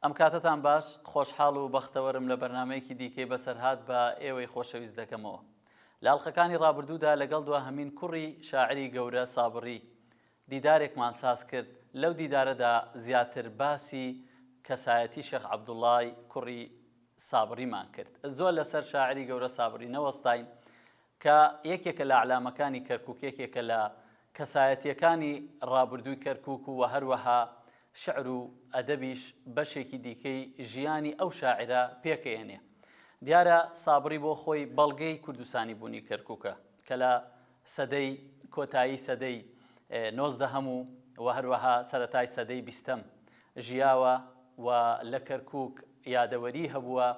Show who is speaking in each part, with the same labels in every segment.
Speaker 1: ئەم کاتەتان باش، خۆشحاڵ و بەختەوەرم لە بەرنامەیەکی دیکەی بەسەرهات بە ئێوەی خۆشەویست دەکەمەوە. لە ئەڵقەکانی ڕابردوودا لەگەڵ دواهەمین کوڕی شاعری گەورە سابڕی دیدارێکمان ساز کرد، لەو دیدارەدا زیاتر باسی کەسایەتی شێخ عەبدوڵڵای کوڕی سابڕیمان کرد. زۆر لەسەر شاعری گەورە سابڕی نەوەستاین کە یەکێکە لە ئەعلامەکانی کەرکوک، یەکێکە لە کەسایەتییەکانی ڕابردووی کەرکوک و هەروەها شعر و ئەدەبیش بەشێکی دیکەی ژیانی ئەو شاعیرە پێکەیەنێ. دیارە سابڕی بۆ خۆی بەڵگەی کوردستانی بوونی کەرکوکە کە لە سەدەی کۆتایی سەدەی نۆزدەهەم و و هەروەها سەرەتای سەدەی بیستەم ژیاوە و لە کەرکوک یادەوەری هەبووە،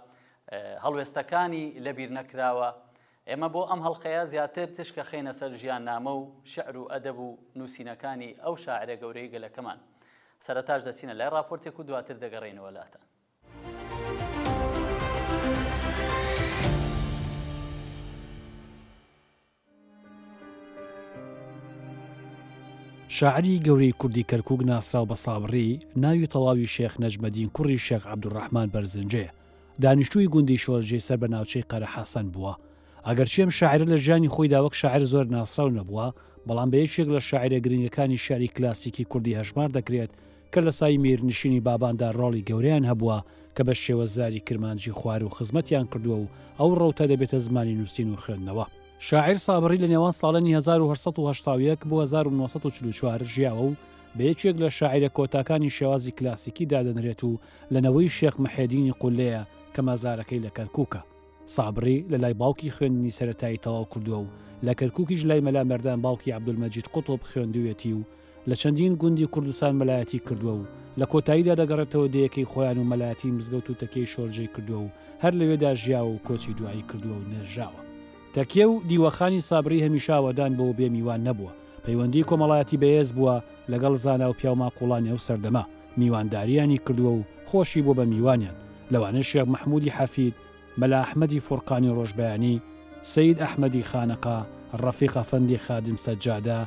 Speaker 1: هەڵوێستەکانی لەبیر نەکراوە. ئێمە بۆ ئەم هەڵقەیە زیاتر تشک ئەخەینە سەر ژیاننامە و شیعر و ئەدەب و نووسینەکانی ئەو شاعرە گەورەی گەلەکەمان. سەرەتاش دەچینە لای ڕاپۆرتێک و دواتر دەگەڕێینەوە لاتان.
Speaker 2: شاعری گەورەی کوردی کەرکووک ناسراو بە سابڕی، ناوی تەواوی شێخ نەجمەدین کوڕی شێخ عەبدولڕەحمان بەرزنجەیە. دانیشتووی گوندی شۆرجەی سەر بە ناوچەی قەرەحەسەن بووە. ئەگەرچی ئەم شاعیرە لە ژیانی خۆیدا وەک شاعیر زۆر ناسراو نەبووە، بەڵام بە یەکێک لە شاعیرە گرنگەکانی شیعری کلاسیکی کوردی هەژمار دەکرێت کە لە سای میرنشینی باباندا ڕۆڵی گەورەیان هەبووە کە بە شێوەزاری کرمانجی خواروو خزمەتیان کردووە و ئەو ڕەوتە دەبێتە زمانی نووسین و خوێندنەوە. شاعیر سابڕی لە نێوان ساڵانی 1881 بۆ 1944 ژیاوە و بە یەکێک لە شاعیرە کۆتاکانی شێوازی کلاسیکی دادەنرێت و لە نەوەی شێخ محێدینی قوللەیە کە مەزارەکەی لە کەرکووکە. سابڕی لە لای باوکی خوێندنی سەرەتایی تەواو کردووە و لە کەرکووکیش لای مەلا مەردان باوکی عەبدولمەجید قوتب خوێندوویەتی و لە چەندین گوندی کوردستان مەلایەتی کردووە و لە کۆتاییدا دەگەڕێتەوە دێیەکەی خۆیان و مەلایەتی مزگەوت و تەکیەی شۆرجەی کردووە و هەر لەوێدا ژیاوە و کۆچی دوایی کردووە و نێژراوە. تەکیە و دیوەخانی سابری هەمیشە ئاوەدان بووە و بێ میوان نەبووە. پەیوەندیی کۆمەڵایەتی بەهێز بووە لەگەڵ زانا و پیاوماقووڵانی ئەو سەردەمە، میواندارییانی کردووە و خۆشی بووە بە میوانیان، لەوانە شێخ مەحموودی حەفید، مەلا ئەحمەدی فورقانی ڕۆژبەیانی، سەید ئەحمەدی خانەقا، ڕەفیق ئەفەندی خادم سەجادە،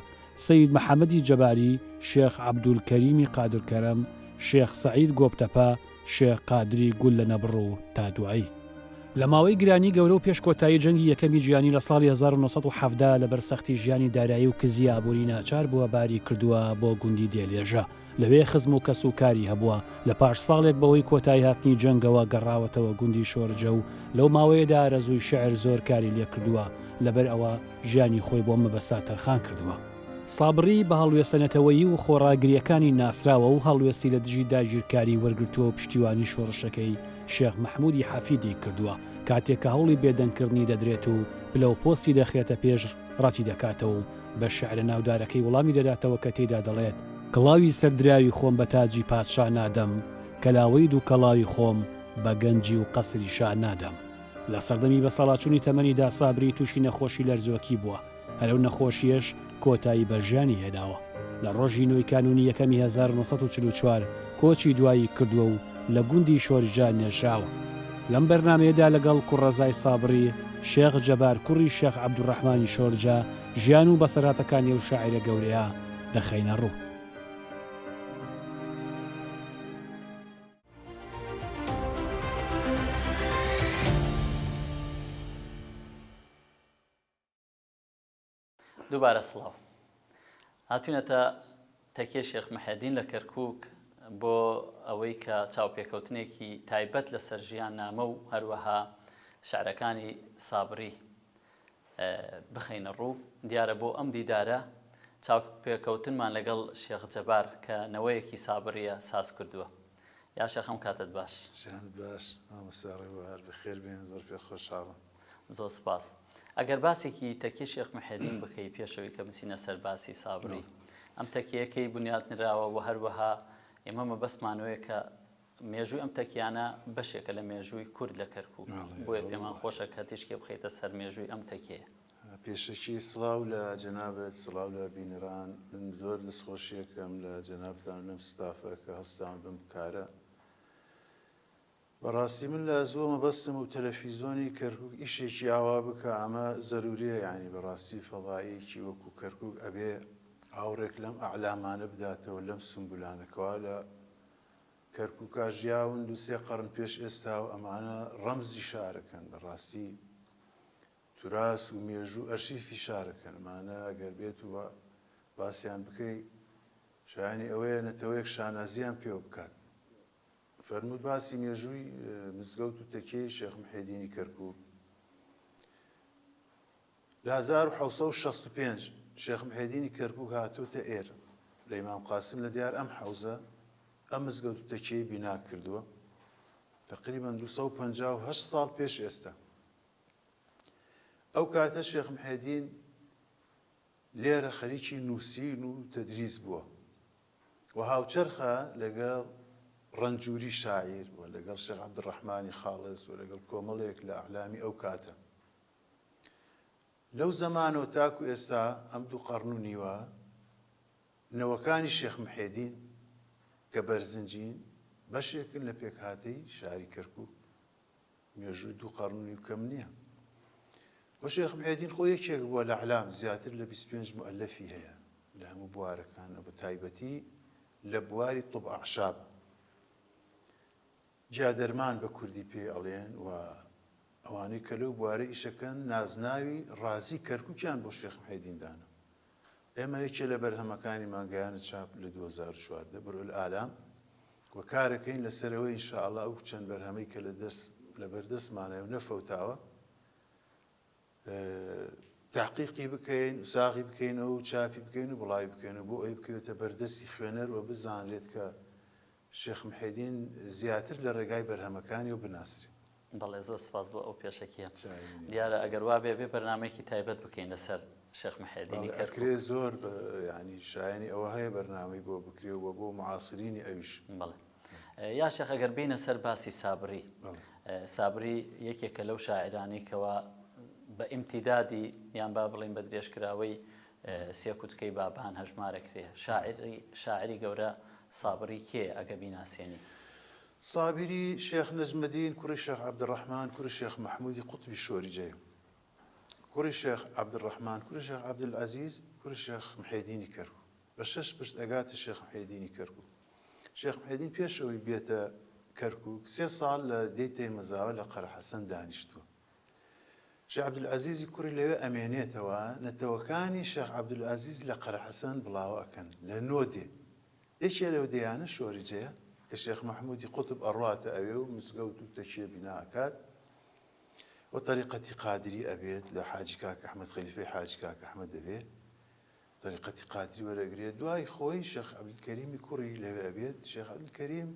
Speaker 2: سەید محەمەدی جەباری، شێخ عەبدولکەریمی قادرکەرەم، شێخ سەعید گۆپتەپە، شێخ قادری گوللەنەبڕ و تا دوایی. لە ماوەی گرانی گەورە و پێش کۆتایی جەنگی یەکەمی جیهانی لە ساڵی 1917 لەبەر سەختی ژیانی دارایی و کزی ئابووری ناچار بووە باری کردووە بۆ گوندی دێلێژە لەوێ خزم و کەس و کاری هەبووە لە پاش ساڵێک بەهۆی کۆتایی هاتنی جەنگەوە گەڕاوەتەوە گوندی شۆرجە و لەو ماوەیەدا ئارەزووی شیعر زۆر کاری لێکردووە لەبەر ئەوە ژیانی خۆی بۆ مەبەستە تەرخان کردووە. سابڕی بە هەڵوێستە نەتەوەیی و خۆڕاگرییەکانی ناسراوە و هەڵوێستی لە دژی داگیرکاری وەرگرتووە و پشتیوانی شۆڕشەکەی شێخ مەحموودی حەفیدی کردووە کاتێک کە هەوڵی بێدەنگکردنی دەدرێت و پلە و پۆستی دەخرێتە پێش ڕەتی دەکاتەوە و بە شیعرە ناودارەکەی وڵامی دەداتەوە کە تێیدا دەڵێت، کڵاوی سەر دراوی خۆم بە تاجی پادشا نادەم، کەلاوەی دووکەڵاوی خۆم بە گەنجی و قەسری شا نادەم. لە سەردەمی بەساڵاچوونی تەمەنیدا سابری تووشی نەخۆشی لەرزۆکی بووە، هەر ئەو نەخۆشییەش کۆتایی بە ژیانی هێناوە. لە ڕۆژی نۆی کانوونی یەکەمی 1944 کۆچی دوایی کردووە و لە گوندی شۆرجە نێژراوە. لەم بەرنامەیەدا لەگەڵ کوڕەزای سابری، شێخ جەبار کوڕی شێخ عەبدولڕەحمانی شۆرجە، ژیان و بەسەرهاتەکانی ئەو شاعیرە گەورەیە دەخەینە ڕوو.
Speaker 1: دووبارە سڵاو. هاتوینەتە تەکیەی شێخ محێدین لە کەرکووک بۆ ئەوەی کە چاوپێکەوتنێکی تایبەت لەسەر ژیاننامە و هەروەها شعرەکانی سابری بخەینە ڕوو. دیارە بۆ ئەم دیدارە چاوپێکەوتنمان لەگەڵ شێخ جەبار کە نەوەیەکی سابریە ساز کردووە. یا شێخ ئەم کاتەت باش.
Speaker 3: ژیانت باش مامۆستا ڕێبوار، بەخێر بێن، زۆر پێ خۆشحاڵم.
Speaker 1: زۆر سپاس. ئەگەر باسێکی تەکیەی شێخ محێدین بکەی پێشەوەی کە بچینە سەر باسی سابری ئەم تەکیەیە کەی بنیات نراوە و هەروەها ئێمە مەبەستمانەوەیە کە مێژووی ئەم تەکیانە بەشێکە لە مێژووی کورد لە کەرکوک بۆیە پێمان خۆشە کە تیشکێ بخەیتە سەر مێژووی ئەم تەکیەیە.
Speaker 3: پێشەکی سڵاو لە جەنابت سڵاو لە بینەران من زۆر دەستخۆشیەکەم لە جەنابتان لەم ستافە کە هەڵستاون بەم کارە بەڕاستی من لە زووە مەبەستم و تەلەفیزۆنی کەرکوک ئیشێکی ئاوا بکا ئەمە زەروریە یانی بەڕاستی فەزایەکی وەکو کەرکوک ئەبێ ئاوڕێک لەم ئەعلامانە بداتەوە لەم سومبولانە کەوا لە. کەرکوکا ژیاون دوو سێ قەڕن پێش ئێستا و ئەمانە ڕەمزی شارەکەن بەڕاستی توراس و مێژوو ئەرشیفی شارەکەن ئەمانە ئەگەر بێت و باسیان بکەی شایانی ئەوەیە نەتەوەیەک شانازیان پێوە بکات. فەرمووت باسی مێژووی مزگەوت و تەکیەی شێخ محێدینی کەرکووک. لە 1765 شێخ محێدینی کەرکووک هاتووەتە ئێرە لە ئیمام قاسم لە دیار ئەم حەوزە ئەم مزگەوت و تەکیەی بینا کردووە تقریبا 258 ساڵ پێش ئێستا. ئەو کاتە شێخ محێدین لێرە خەریکی نووسین و تەدریس بووە و هاوچەرخە لەگەڵ ڕەنجووری شاعیر و لەگەڵ شێخ عەبدولڕەحمانی خاڵس و لەگەڵ کۆمەڵێک لە ئەعلامی ئەو کاتە. لەو زەمانەوە تاکو ئێستا ئەم دوو قەڕن و نیوە نەوەکانی شێخ محێدین کە بەرزنجین بەشێکن لە پێکهاتەی شاری کەرکووک. مێژووی دوو قەڕن و نیو کەم نییە. وە شێخ محێدین خۆی یەکێک بووە لە ئەعلام زیاتر لە 25 موئەلەفی هەیە لە هەموو بوارەکان بە تایبەتی لە بواری طب ئەعشاب جا دەرمان بە کوردی پێ ئەڵێن و ئەوانەی کە لەو بوارە ئیشەکەن نازناوی ڕازی کەرکوکیان بۆ شێخ محێدین دانا. ئێمە یەکێ لە بەرهەمەکانیمان گەیانە چاپ لە 2014 برء الآلام و کارەکەین لەسەر ئەوەی ان شاء اللە ئەو چەند بەرهەمەی کە لە دەست لەبەردەستمانە و نەفەوتاوە تحقیقی بکەین و ساغی بکەینەوە و چاپی بکەین و بڵاوی بکەین و بۆ ئەوی بکەوێتە بەردەستی خوێنەر و بزانرێت کە شێخ محێدین زیاتر لە ڕێگای بەرهەمەکانیەوە بناسرێت.
Speaker 1: بەڵێ زۆر سپاس بۆ ئەو پێشەکیە. دیارە ئەگەر وابێ بێ بەرنامەیەکی تایبەت بکەین لەسەر شێخ محێدینی کەرکوک.
Speaker 3: ئەکرێ زۆر یانی شایەنی ئەوە هەیە بەرنامەی بۆ بکرێ و بۆ معاسرینی ئەویش.
Speaker 1: بەڵێ یا شێخ ئەگەر بینە سەر باسی سابری سابری یەکێکە لەو شاعرانەی کەوا بە ئیمتیدادی یان با بڵین بە درێژکراوەی سێکوچکەی بابان هەژمارەکرێ شاعری شاعری گەورە سابری کێ ئەگە بیناسێنی؟
Speaker 3: سابری شێخ نەجمەدین کوڕی شێخ عەبدولڕەحمان کوڕی شێخ مەحموودی قوتبی شۆریجەیە. کوڕی شێخ عەبدولڕەحمان کوڕی شێخ عەبدولعەزیز کوڕی شێخ محێدینی کەرکووک. بە شەش پشت ئەگاتە شێخ محێدینی کەرکووک. شێخ محێدین پێش ئەوەی بێتە کەرکووک سێ ساڵ لە دێی تەیمەزاوە لە قەرەحەسەن دانیشتووە. شێخ عەبدولعەزیزی کوڕی لەوێ ئەمێنێتەوە، نەتەوەکانی شێخ عەبدولعەزیز لە قەرەحەسەن بڵاوە ئەکەن لە نۆ دێ. یەکێ لەو دێیانە شۆریجەیە کە شێخ مەحموودی قوتب ئەڕواتە ئەوێ و مزگەوت و تەکیە بینا ئەکات و تەریقەتی قادری ئەبێت لە حاجی کاک ئەحمەد خەلیفەی حاجی کاک ئەحمەد دەبێ تەریقەتی قادری وەرەگرێت دوای خۆی شێخ عەبدولکەریمی کوڕی لەوێ ئەبێت شێخ عەبدولکەریم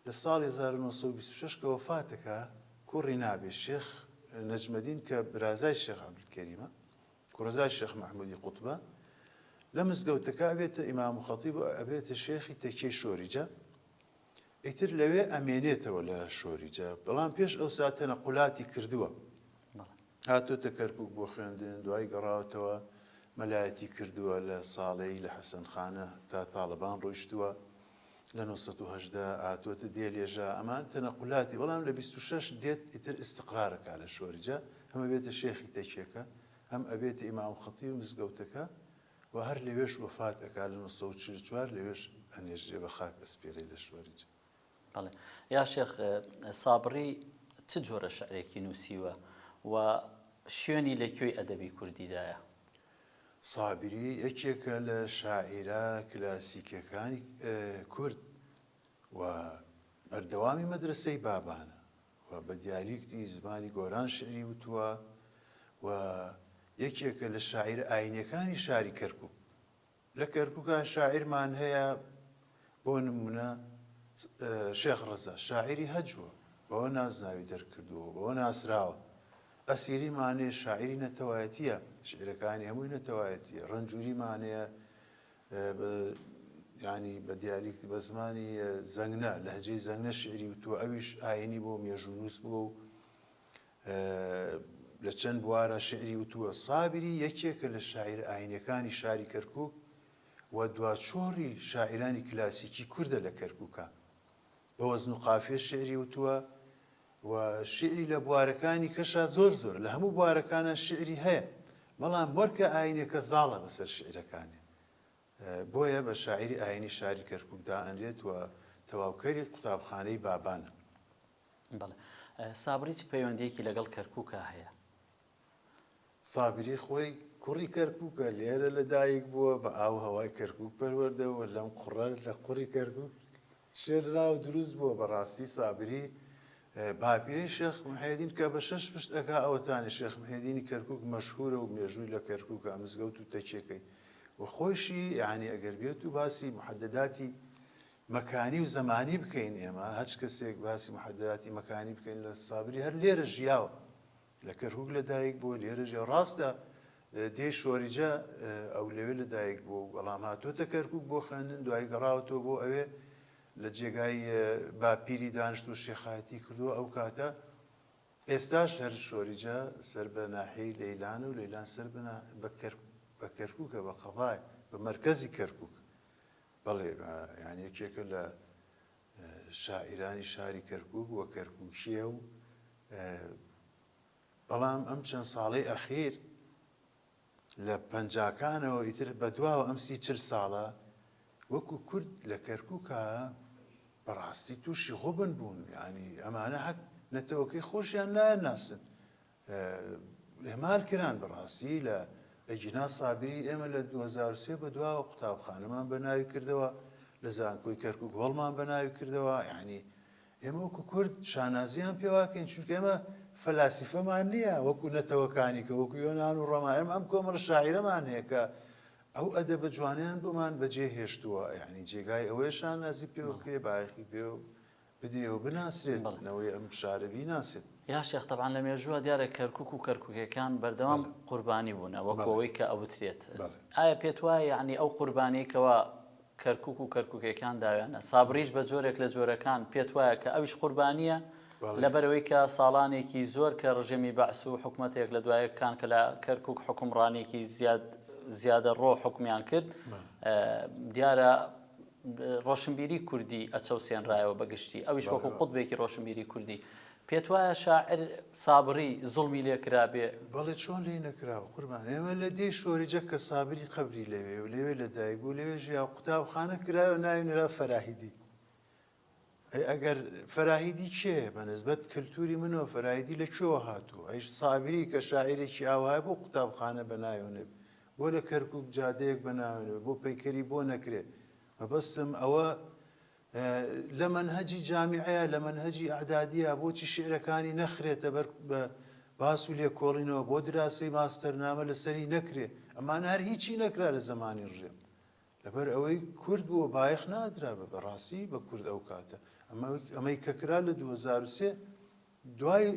Speaker 3: لە ساڵی 1926 کە وەفاتەکە کوڕی نابێت شێخ نەجمەدین کە برازای شێخ عەبدولکەریمە کوڕەزای شێخ مەحموودی قوتبە لە مزگەوتەکە ئەبێتە ئیمام و خەتیب و ئەبێتە شێخی تەکیەی شۆریجە ئیتر لەوێ ئەمێنێتەوە لە شۆریجە بەڵام پێش ئەو ساتە نەقولاتی کردووە هاتۆتە کەرکک بۆ خوێندن دوای گەڕاوەتەوە مەلایەتی کردووە لە ساڵەی لە حەسەنخانە تا تاڵەبان ڕۆیشتووە لە 1970 هاتووەتە دێلێژە ئەمان تەنەقولاتی بەڵام لە 26 دێت ئیتر ئیستقرارەکە لە شۆریجە هەم ئەبێتە شێخی تەکیەکە هەم ئەبێتە ئیمام خەتیب مزگەوتەکە و هەر لەوێش وەفات ئەکا لە 944 لەوێش ئەنێژرێ بە خاک ئەسپێرێ لە شۆریجە.
Speaker 1: بەڵێ یا شێخ سابڕی چ جۆرە شعرێکی نووسیوە و شوێنی لە کوێی ئەدەبی کوردیدایە؟
Speaker 3: سابری یەکێکە لە شاعیرە کلاسیکەکانی کورد و بەردەوامی مەدرەسەی بابانە و بە دیالیکتی زمانی گۆران شیعری وتووە و یەکێکە لە شاعیرە ئاینیەکانی شاری کەرکوک. لە کەرکوکا شاعیرمان هەیە بۆ نمونە شێخ ڕەزا شاعیری هەجوە بەوە نازناوی دەرکردووە بەوە ناسراوە. ئەسیریمان هەیە شاعیری نەتەوایەتیە شیعرەکانی هەمووی نەتەوایەتیە. ڕەنجوریمان هەیە ینی بە دیالیکت بە زمانی زەنگنە لەهجەی زەنگنە شیعری وتووە ئەویش ئاینی بۆ مێژوونووس بووە و لە چەند بوارە شیعری وتووە سابری یەکێکە لە شاعیرە ئاینیەکانی شاری کەرکووک و دواچۆڕی شاعیرانی کلاسیکی کوردە لە کەرکووکە بە وەزن و قافیە شیعری وتووە و شیعری لە بوارەکانی کەشا زۆر زۆر لە هەموو بوارەکانە شیعری هەیە بەڵام وەرکە ئاینەکە زاڵە بەسەر شیعرەکانی بۆیە بە شاعیری ئاینی شاری کەرکوک دائەنرێت و تەواوکەری قوتابخانەی بابانە.
Speaker 1: بەڵێ. سابری چ پەیوەندییەکی لەگەڵ کەرکووکا هەیە؟
Speaker 3: سابری خۆی کوڕی کەرکووکە، لێرە لە دایک بووە، بە ئاو و هەوای کەرکووک پەروەردە بووە، لەم قوڕە لە قوڕی کەرکووک شێلرا و دروست بووە، بەڕاستی سابری باپیرەی شێخ محێدین کە بە شەش پشت ئەکا ئەوەتانێ شێخ محێدینی کەرکووک مەشهوورە و مێژووی لە کەرکووکە مزگەوت و تەکیەکەی و خۆیشی یانی ئەگەر بێت و باسی محەدەداتی مەکانی و زەمانی بکەین ئێمە هەچ کەسێک باسی محەدەداتی مەکانی بکەین لە سابری هەر لێرە ژیاوە لە کەرکوک لە دایک بووە لێرە ژیا ڕاستە دێی شۆریجە ئەو لەوێ لە دایک بووە و بەڵام هاتۆتە کەرکوک بۆ خوێندن دوای گەڕاوەتەوە بۆ ئەوێ لە جێگای باپیری دانیشت و شێخایەتی کردووە ئەو کاتە ئێستاش هەر شۆریجە سەر بە ناحیەی لەیلان و لەیلان سەر بە کەرکوکە بە قەزای بە مەرکەزی کەرکوک بەڵێ یان یەکێکە لە شاعیرانی شاری کەرکوک و کەرکوکیە و بەڵام ئەم چەند ساڵەی ئەخیر لە پەنجاکانەوە ئیتر بەدواوە ئەم 30 ساڵە وەکو کورد لە کەرکووکە بەڕاستی تووشی غوبن بوون ینی ئەمانە هەک نەتەوەکەی خۆشیان نایەن ناسن ئیهمال کران بەڕاستی لە ئەگینا سابری ئێمە لە 2003 بەدواوە قوتابخانەمان بە ناوی کردەوە لە زانکۆی کەرکک هۆڵمان بە ناوی کردەوە یعنی ئێمە وەکو کورد شانازیان پێواکەین چونکە ئێمە فەلاسیفەمان نییە وەکو نەتەوەکانی کە وەکو یۆناان و ڕۆما ئێمە ئەم کۆمەڵە شاعیرەمان هەیە کە ئەو ئەدەبە جوانیان بۆمان بەجێ هێشتووە یعنی جێگای ئەوەیە شانازی پێوە بکرێ بایەخی پێوە بدرێ و بناسرێت نەوەی ئەم شارە بیناسێت.
Speaker 1: یا شێخ تەبعەن لە مێژووە دیارە کەرکوک و کەرکوکیەکان بەردەوام قوربانی بوونە وەک ئەوەی کە ئەوترێت ئایا پێت وایە یعنی ئەو قوربانی کەوا کەرکوک و کەرکوکیەکان داویانە سابریش بە جۆرێک لە جۆرەکان پێت وایە کە ئەویش قوربانیە لەبەرەوەی کە ساڵانێکی زۆر کە ڕژێمی بەعس و حکومەتێک لە دوایەکان کە لە کەرکک حکومڕانێکی زیاد زیادە ڕۆ حکومیان کرد دیارە ڕۆشنبیری کوردی ئەچەوسێنرایەوە بە گشتی، ئەویش وەکو قوتبێکی ڕۆشنبیری کوردی. پێت وایە شاعر سابڕی زوڵمی لێ کرابێ؟
Speaker 3: بەڵێ چۆن لێی نەکراوە قوربان، ئێمە لە دێی شۆریجە کە سابری قەبری لەوێ و لەوێ لە دایک بوو لەوێ ژیا و قوتابخانە کرایەوە ناوی نرا فەراهیدی. ئەی ئەگەر فەراهیدی کێیە بە نسبەت کەلتوری منەوە فەراهیدی لە کوێوە هاتووە؟ ئەی سابری کە شاعیرێکی ئاوایە بۆ قوتابخانە بە ناوی نەبێ؟ بۆ لە کەرکوک جادەیەک بە ناوی نەبێ؟ بۆ پەیکەری بۆ نەکرێ؟ مەبەستم ئەوە لە مەنهەجی جامیعەیە لە مەنهەجی ئەعدادیە بۆچی شیعرەکانی نەخرێتە بەر باس و لێکۆڵینەوە بۆ دراسەی ماستەرنامە لەسەری نەکرێ ئەمانە هەر هیچی نەکرا لە زەمانی ڕژێم لەبەر ئەوەی کورد بووە بایەخ نادرا بە بەڕاستی بە کورد ئەو کاتە ئەمەی کە کرا لە 2003 دوای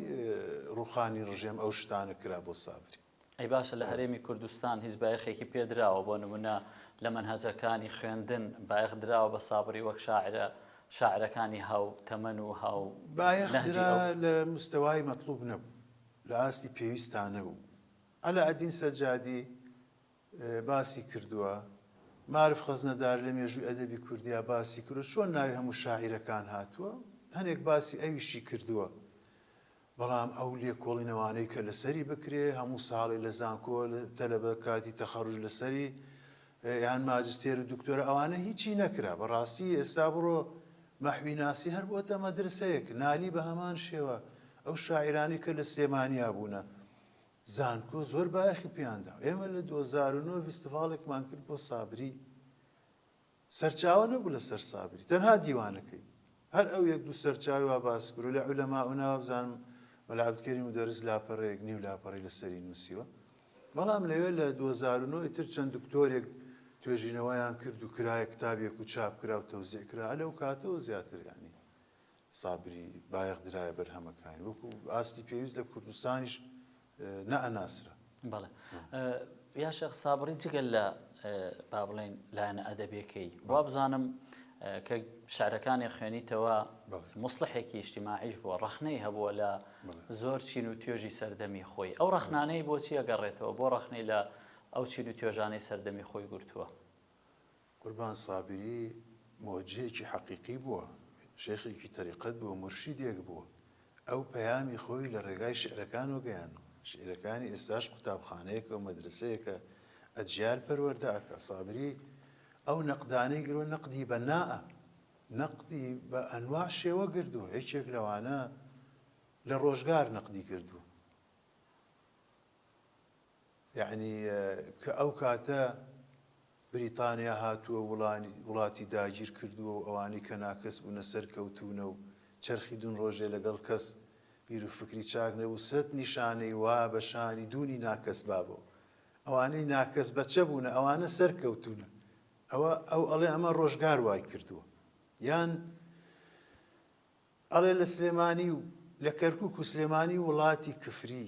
Speaker 3: ڕوخانی ڕژێم ئەو شتانە کرا بۆ سابری.
Speaker 1: ئەی باشە لە هەرێمی کوردستان هیچ بایەخێکی پێ دراوە بۆ نمونە لە مەنهەجەکانی خوێندن بایەخ دراوە بە سابری وەک شاعرە شاعرەکانی هاو تەمەن و هاو
Speaker 3: بایەخ درا لە مستەوای مەتڵوب نەبوو لە ئاستی پێویستا نەبوو عەلائەدین سەجادی باسی کردووە، مارف خەزنەدار لە مێژووی ئەدەبی کوردیا باسی کردووە، چۆن ناوی هەموو شاعیرەکان هاتووە، هەنێک باسی ئەویشی کردووە، بەڵام ئەو لێکۆڵینەوانەی کە لەسەری بکرێ، هەموو ساڵێ لە زانکۆ تەلەبە کاتی تەخەروج لەسەری یان ماجستێر و دکتۆرا ئەوانە هیچی نەکرا. بەڕاستی ئێستا بڕۆ مەحوی ناسی هەر بۆتە مەدرسەیەک، نالی بە هەمان شێوە، ئەو شاعیرانەی کە لە سلێمانیا بوونە، زانکۆ زۆر بایەخی پێیان دا. ئێمە لە 2009 ڤیستیڤاڵێکمان کرد بۆ سابری. سەرچاوە نەبوو لەسەر سابری، تەنها دیوانەکەی. هەر ئەو یەک دوو سەرچاوەی وا باس کرد و لە عولەما و نا بزانم مەلا عەبدولکەریم مودەرس لاپەڕەیەک نیو لاپەڕەی لەسەری نووسیوە. بەڵام لەوێ لە 2009 ئیتر چەند دکتۆرێک توێژینەوەیان کرد و کرایە کتابێک و چاپ کرا و تەوزیع کرا. لەو کاتەوە زیاتر یانی سابری بایەخ درایە بەرهەمەکانی وەکو ئاستی پێویست لە کوردستانیش نەئەناسرا.
Speaker 1: بەڵێ یا شێخ سابری جگە لە با بڵێین لایەنە ئەدەبیەکەی وابزانم کە شعرەکانی خوێنیتەوە موسڵحێکی ئیجتیماعیش بووە ڕەخنەی هەبووە لە زۆر چین و توێژی سەردەمی خۆی ئەو ڕەخنانەی بۆچی ئەگەڕێتەوە بۆ ڕەخنەی لە ئەو چین و توێژانەی سەردەمی خۆی گرتووە؟
Speaker 3: قوربان سابیری مۆجیهێکی حەقیقی بووە، شێخێکی تەریقەت بووە، مورشیدێک بووە. ئەو پەیامی خۆی لە ڕێگای شیعرەکانەوە گەیاندووە. شیعرەکانی ئێستاش قوتابخانەیەکە و مەدرەسەیەکە ئەجیال پەروەردە ئەکا. سابیری ئەو نەقدانەی گرۆ نەقدی بەنائە. نەقدی بە ئەنواع شێوە گردووە، یەکێک لەوانە لە ڕۆژگار نەقدی کردووە. یەعنی کە ئەو کاتە بریتانیا هاتووە وڵاتی داگیر کردووە و ئەوانەی کە ناکەس بوونە سەرکەوتوونە و چەرخی دوون ڕۆژێ لەگەڵ کەس بیر و فکری چاک نەبوو سەت نیشانەی وا بە شانی دوونی ناکەس بابەوە ئەوانەی ناکەس بەچە بوونە ئەوانە سەرکەوتوونە ئەوە ئەو ئەڵێ ئەمە ڕۆژگار وای کردووە یان ئەڵێ لە سلێمانی و لە کەرکوک و سلێمانی وڵاتی کفری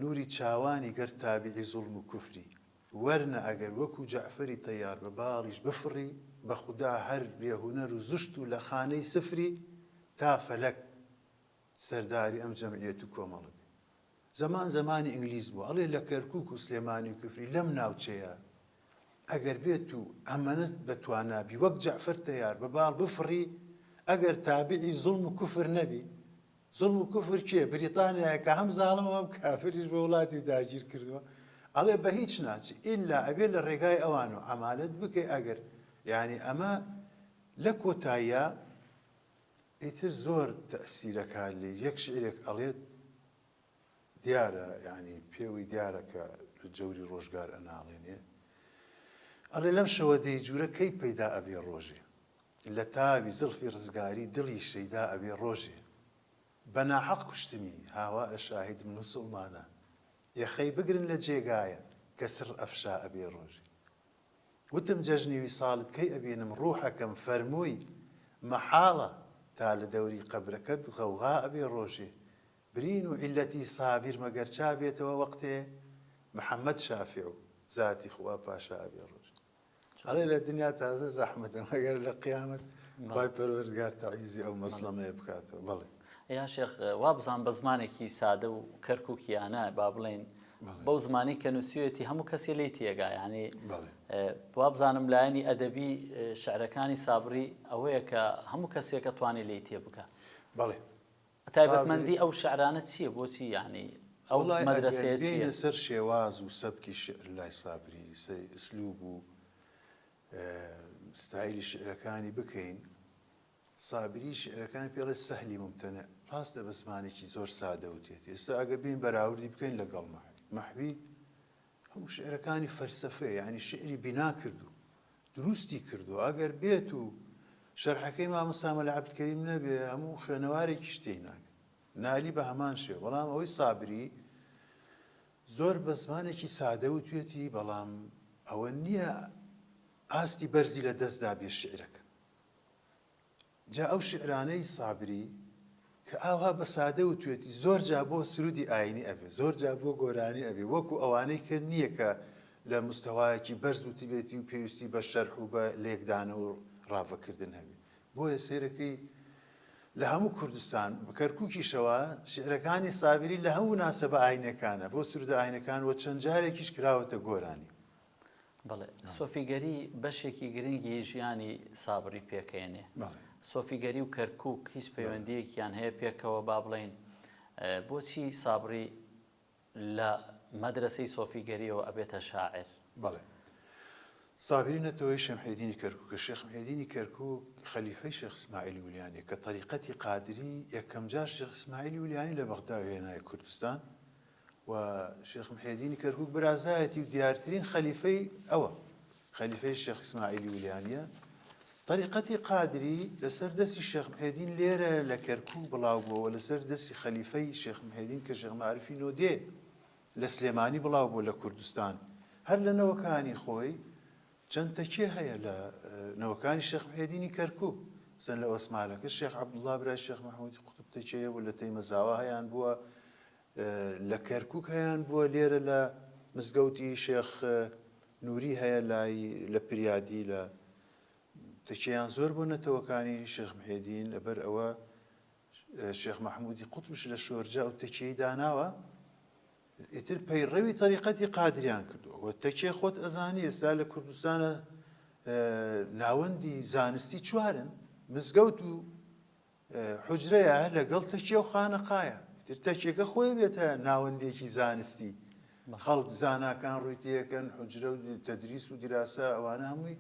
Speaker 3: نوری چاوانی گەر تابیعی زوڵم و کوفری وەرنە ئەگەر وەکو جەعفەری تەیار بە باڵیش بفڕی بە خودا هەر بێ هونەر و زشت و لە خانەی سفری تا فەلەک سەرداری ئەم جەمعیەت و کۆمەڵە بێ. زەمان زەمانی ئینگلیز بووە ئەڵێ لە کەرکوک و سلێمانی و کفری لەم ناوچەیە ئەگەر بێت و ئەمەنت بە توانا بی وەک جەعفەر تەیار بە باڵ بفڕی ئەگەر تابعی زوڵم و کوفر نەبی زوڵم و کوفر کێ بریتانیایە کە هەم زاڵم هەم کافریش بە وڵاتی داگیر کردووە ئەڵێ بە هیچ ناچی ئیلا ئەبێ لە ڕێگای ئەوان و عەمالەت بکەی ئەگەر یعنی ئەمە لە کۆتاییا ئیتر زۆر تەئسیرەکا لێی یەک شیعرێک ئەڵێت دیارە یانی پێوەی دیارە کە لە جەوری ڕۆژگار ئەناڵێنێ ئەڵێ لەم شەوە دەیجورە کەی پەیدا ئەبێ ڕۆژێ لە تاوی زڵفی ڕزگاری دڵی شەیدا ئەبێ ڕۆژێ بە ناحەق کوشتمی هاوارە شاهیدم مسوڵمانە یەخەی بگرن لە جێگایە کە سڕ ئەفشا ئەبێ ڕۆژێ وتم جەژنی ویساڵت کەی ئەبینم ڕوحەکەم فەرمووی مەحاڵە تا لە دەوری قەبرەکەت غەوغا ئەبێ ڕۆژێ برین و عیللەتی سابیر مەگەر چا بێتەوە وەقتێ محەمەد شافع و زاتی خوا پاشا ئەبێ ڕۆژێ ئەڵێ لە دنیا تازە زەحمەتە مەگەر لە قیامەت خوای پەروەردگار تەعویزی ئەو مەزڵەمەیە بکاتەوە بەڵێ.
Speaker 1: یا شێخ وابزانم بە زمانێکی سادە و کەرکوکیانە با بڵێین بەو زمانی کە نووسیوێتی هەموو کەسێ لی تێگا ینی وابزانم لایەنی ئەدەبی شعرەکانی سابری ئەوەیە کە هەموو کەسێکە توانێت لی تێ بکە
Speaker 3: بەڵێ
Speaker 1: تایبەتمەندی ئەو شعرانە چییە بۆچی یعنی ئەو مەدرسەیە چییە؟
Speaker 3: سەر شێواز و سەبکی شعر لای سابری ئسلوب و ستایلی شعرەکانی بکەین سابری شیعرەکانی پێ ئەڵێ سەهلی مومتەنع، ڕاستە بە زمانێکی زۆر سادە وتێتی، ئێستا ئەگەر بێین بەراوردی بکەین لەگەڵ مەحوی، مەحوی هەموو شیعرەکانی فەلسەفەیە، یانی شیعری بینا کردوو، دروستی کردووە، ئەگەر بێت و شەرحەکەی مامۆستا مەلا عەبدکەریم نەبێ هەموو خوێنەوارێکیش تێی ناگا. نالی بە هەمان شێوە، بەڵام ئەوەی سابری زۆر بە زمانێکی سادە وتوێتی، بەڵام ئەوە نییە ئاستی بەرزی لە دەستدا بێ شیعرەکە. جا ئەو شیعرانەی سابری کە ئاوها بە سادە وتوێتی زۆر جا بۆ سرودی ئاینی ئەبێ زۆر جا بۆ گۆرانی ئەبێ وەکو ئەوانەی کە نییە کە لە مستەوایەکی بەرز وتبێتی و پێویستی بە شەرح و بە لێکدانەوە و ڕاڤەکردن هەبێ بۆیە سەیرەکەی لە هەموو کوردستان بە کەرکوکیشەوە شیعرەکانی سابری لە هەموو ناسەبە ئاینەکانە بۆ سرودە ئاینەکان و چەند جارێکیش کراوەتە گۆرانی.
Speaker 1: بەڵێ سۆفیگەری بەشێکی گرنگی ژیانی سابری پێکەێنێ سۆفیگەری و کەرکک هیچ پەیوەندیەکیان هەیە پێکەوە با بڵین بۆچی سابری لە مەدرسەی سۆفیگەریەوە ئەبێتە شاعر
Speaker 3: بەڵێ سابری نەتەوەی شەمحێدینی کەرکووکە شێخ محێدینی کەرکووک خەلیفەی شێخ ئیسماعیلی ولیانی کە تەریقەتی قادری یەکەمجار شێخ ئیسماعیلی ولیانی لە بەغدا هێنای کوردستان و شێخ محێدینی کەرکوک برازایەتی و دیارترین خەلیفەی ئەوە خەلیفەی شێخ ئیسماعیلی ولیانە طریقەتی قادری لەسەر دەستی شێخ محێدین لێرە لە کەرکوک بڵاو بووەوە لەسەر دەستی خەلیفەی شێخ محێدین کە شێخ معرفی نۆدێ لە سلێمانی بڵاو بوو لە کوردستان هەر لە نەوەکانی خۆی چەند تەکیە هەیە لە نەوەکانی شێخ محێدینی کەرکوک زەن لە ئۆسمالەکە شێخ عەبدوڵڵا برای شێخ مەحموودی قوتب تەکیەیە بوو لە تەیمەزاوا هەیان بووە لە کەرکوک هەیان بووە لێرە لە مزگەوتی شێخ نوری هەیە لای لە پریادی لە تەکیەیان زۆر بۆ نەتەوەکانی شێخ محێدین لەبەر ئەوە شێخ مەحموودی قوتبش لە شۆرجە ئەو تەکیەی داناوە ئیتر پەیڕەوی تەریقەتی قادریان کردووە و تەکیە خۆت ئەزانی ئێستا لە کوردستانە ناوەندی زانستی چوارن مزگەوت و حوجرەیە هەر لەگەڵ تەکیە و خانەقایە ئیتر تەکیەکە خۆی بێتە ناوەندێکی زانستی خەڵک زاناکان ڕووی تێکەن حوجرە و تەدریس و دیراسە ئەوانە هەمووی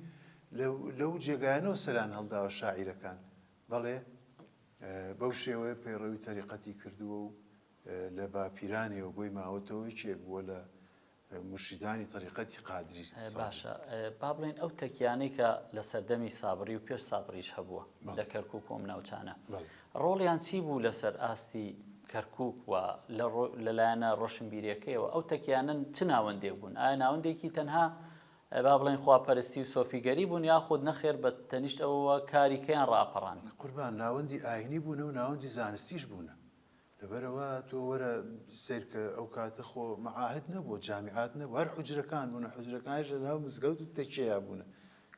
Speaker 3: لەو جێگایانەوە سەران هەڵداوە شاعیرەکان. بەڵێ بەو شێوەیە پەیڕەوی تەریقەتی کردووە و لە باپیرانیەوە بۆی ماوەتەوە یەکێک بووە لە مورشیدانی تەریقەتی قادری.
Speaker 1: باشە با بڵێین ئەو تەکیانەی کە لە سەردەمی سابڕی و پێش سابڕیش هەبووە لە کەرکوک و ئەم ناوچانە ڕۆڵیان چی بوو لەسەر ئاستی کەرکوک و لەلایەنە ڕۆشنبیریەکەیەوە ئەو تەکیانە چ ناوەندێک بوون؟ ئایا ناوەندێکی تەنها با بڵێین خواپەرستی و سۆفیگەری بوون یاخود نەخێر بە تەنیشت ئەوەوە کاری کەیان ڕاپەڕاند؟
Speaker 3: قوربان ناوەندی ئاینی بوونە و ناوەندی زانستیش بوونە. لەبەرئەوە تۆ وەرە سەیرکە ئەو کاتە خۆ مەعاهد نەبووە جامیعات نەبوو هەر حوجرەکان بوونە حوجرەکانیش لە ناو مزگەوت و تەکیەیا بوونە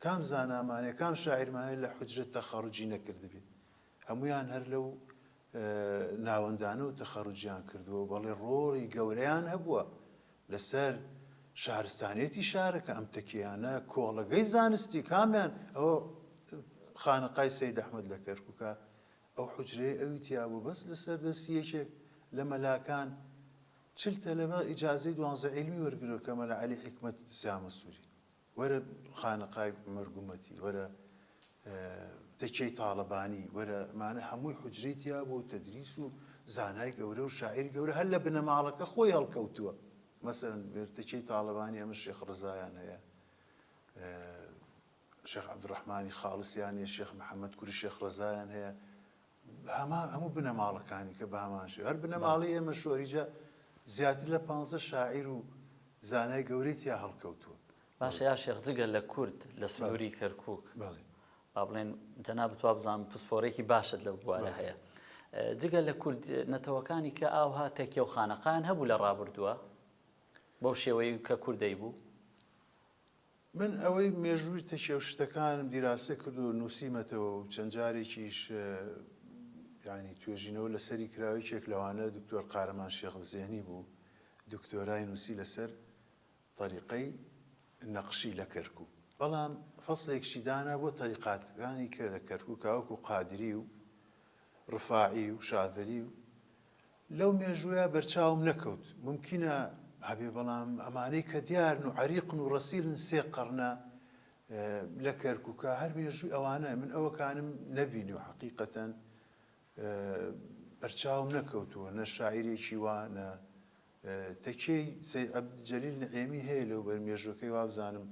Speaker 3: کام زانامانەیە کام شاعیرمانەیە لە حوجرە تەخەڕوجی نەکردبێ هەموویان هەر لەو ناوەندانە و تەخەڕوجیان کردووە بەڵێ ڕۆڵی گەورەیان هەبووە لەسەر شارستانیەتی شارەکە ئەم تەکیانە کۆڵەگەی زانستی کامیان ئەوە خانەقای سەید ئەحمەد لە کەرکووکە ئەو حوجرەیە ئەوی تیا بوو بەس لەسەر دەستی یەکێک لە مەلاکان چل تەلەبە ئیجازەی دوانزە عیلمی وەرگرتوە کە مەلا عەلی حیکمەت سیامەسووری وەرە خانەقای مەرگومەتی وەرە تەکیەی تاڵەبانی وەرە مانە هەمووی حوجرەی تیا بوو تەدریس و زانای گەورە و شاعیر گەورە هەر لە بنەماڵەکە خۆی هەڵکەوتووە مەسەلەن تەکیەی تاڵەبانی ئەمە شێخ ڕزایان هەیە شێخ عەبدولڕەحمانی خاڵسیان هەیە، شێخ محەمەد کوری شێخ ڕەزایان هەیە، هەما هەموو بنەماڵەکانی کە بە هەمان شێوە هەر بنەماڵەی ئێمە شۆریجە زیاتر لە پانزە شاعیر و زانای گەورەی تیا هەڵکەوتووە.
Speaker 1: باشە یا شێخ جگە لە کورد لە سنووری کەرکووک
Speaker 3: بەڵێ.
Speaker 1: با بڵێن جەنابت وابزانم پسپۆڕێکی باشت لەو بوارە هەیە جگە لە کورد نەتەوەکانی کە ئاوها تەکیە و خانەقایان هەبوو لە ڕابردووە بەو شێوەی کە کورد دەیبوو؟
Speaker 3: من ئەوەی مێژووی تەکیە و شتەکانم دیراسە کردووە و نووسیمەتەوە و چەند جارێکیش یانی توێژینەوە لەسەری کرا یەکێک لەوانە دکتۆر قارەمان شێخ بزێنی بوو دکتۆرای نووسی لەسەر تەریقەی نەقشی لە کەرکووک بەڵام فەسڵێکشی دانا بۆ تەریقاتەکانی کە لە کەرکووکا وەکو قادری و ڕفاعی و شاذلی و لەو مێژووە بەرچاوم نەکەوت، مومکینە هەبێ بەڵام ئەمانەی کە دیارن و عەریقن و ڕەسیلن سێ قەڕنە لە کەرکووکا هەر مێژووی ئەوانە من ئەوەکانم نەبینی و حەقیقەتەن بەرچاوم نەکەوتووە نە شاعیرێکی وا نە تەکیەی سەید عەبدجەلیل نعێمی هەیە لەو بەر مێژووەکەی وابزانم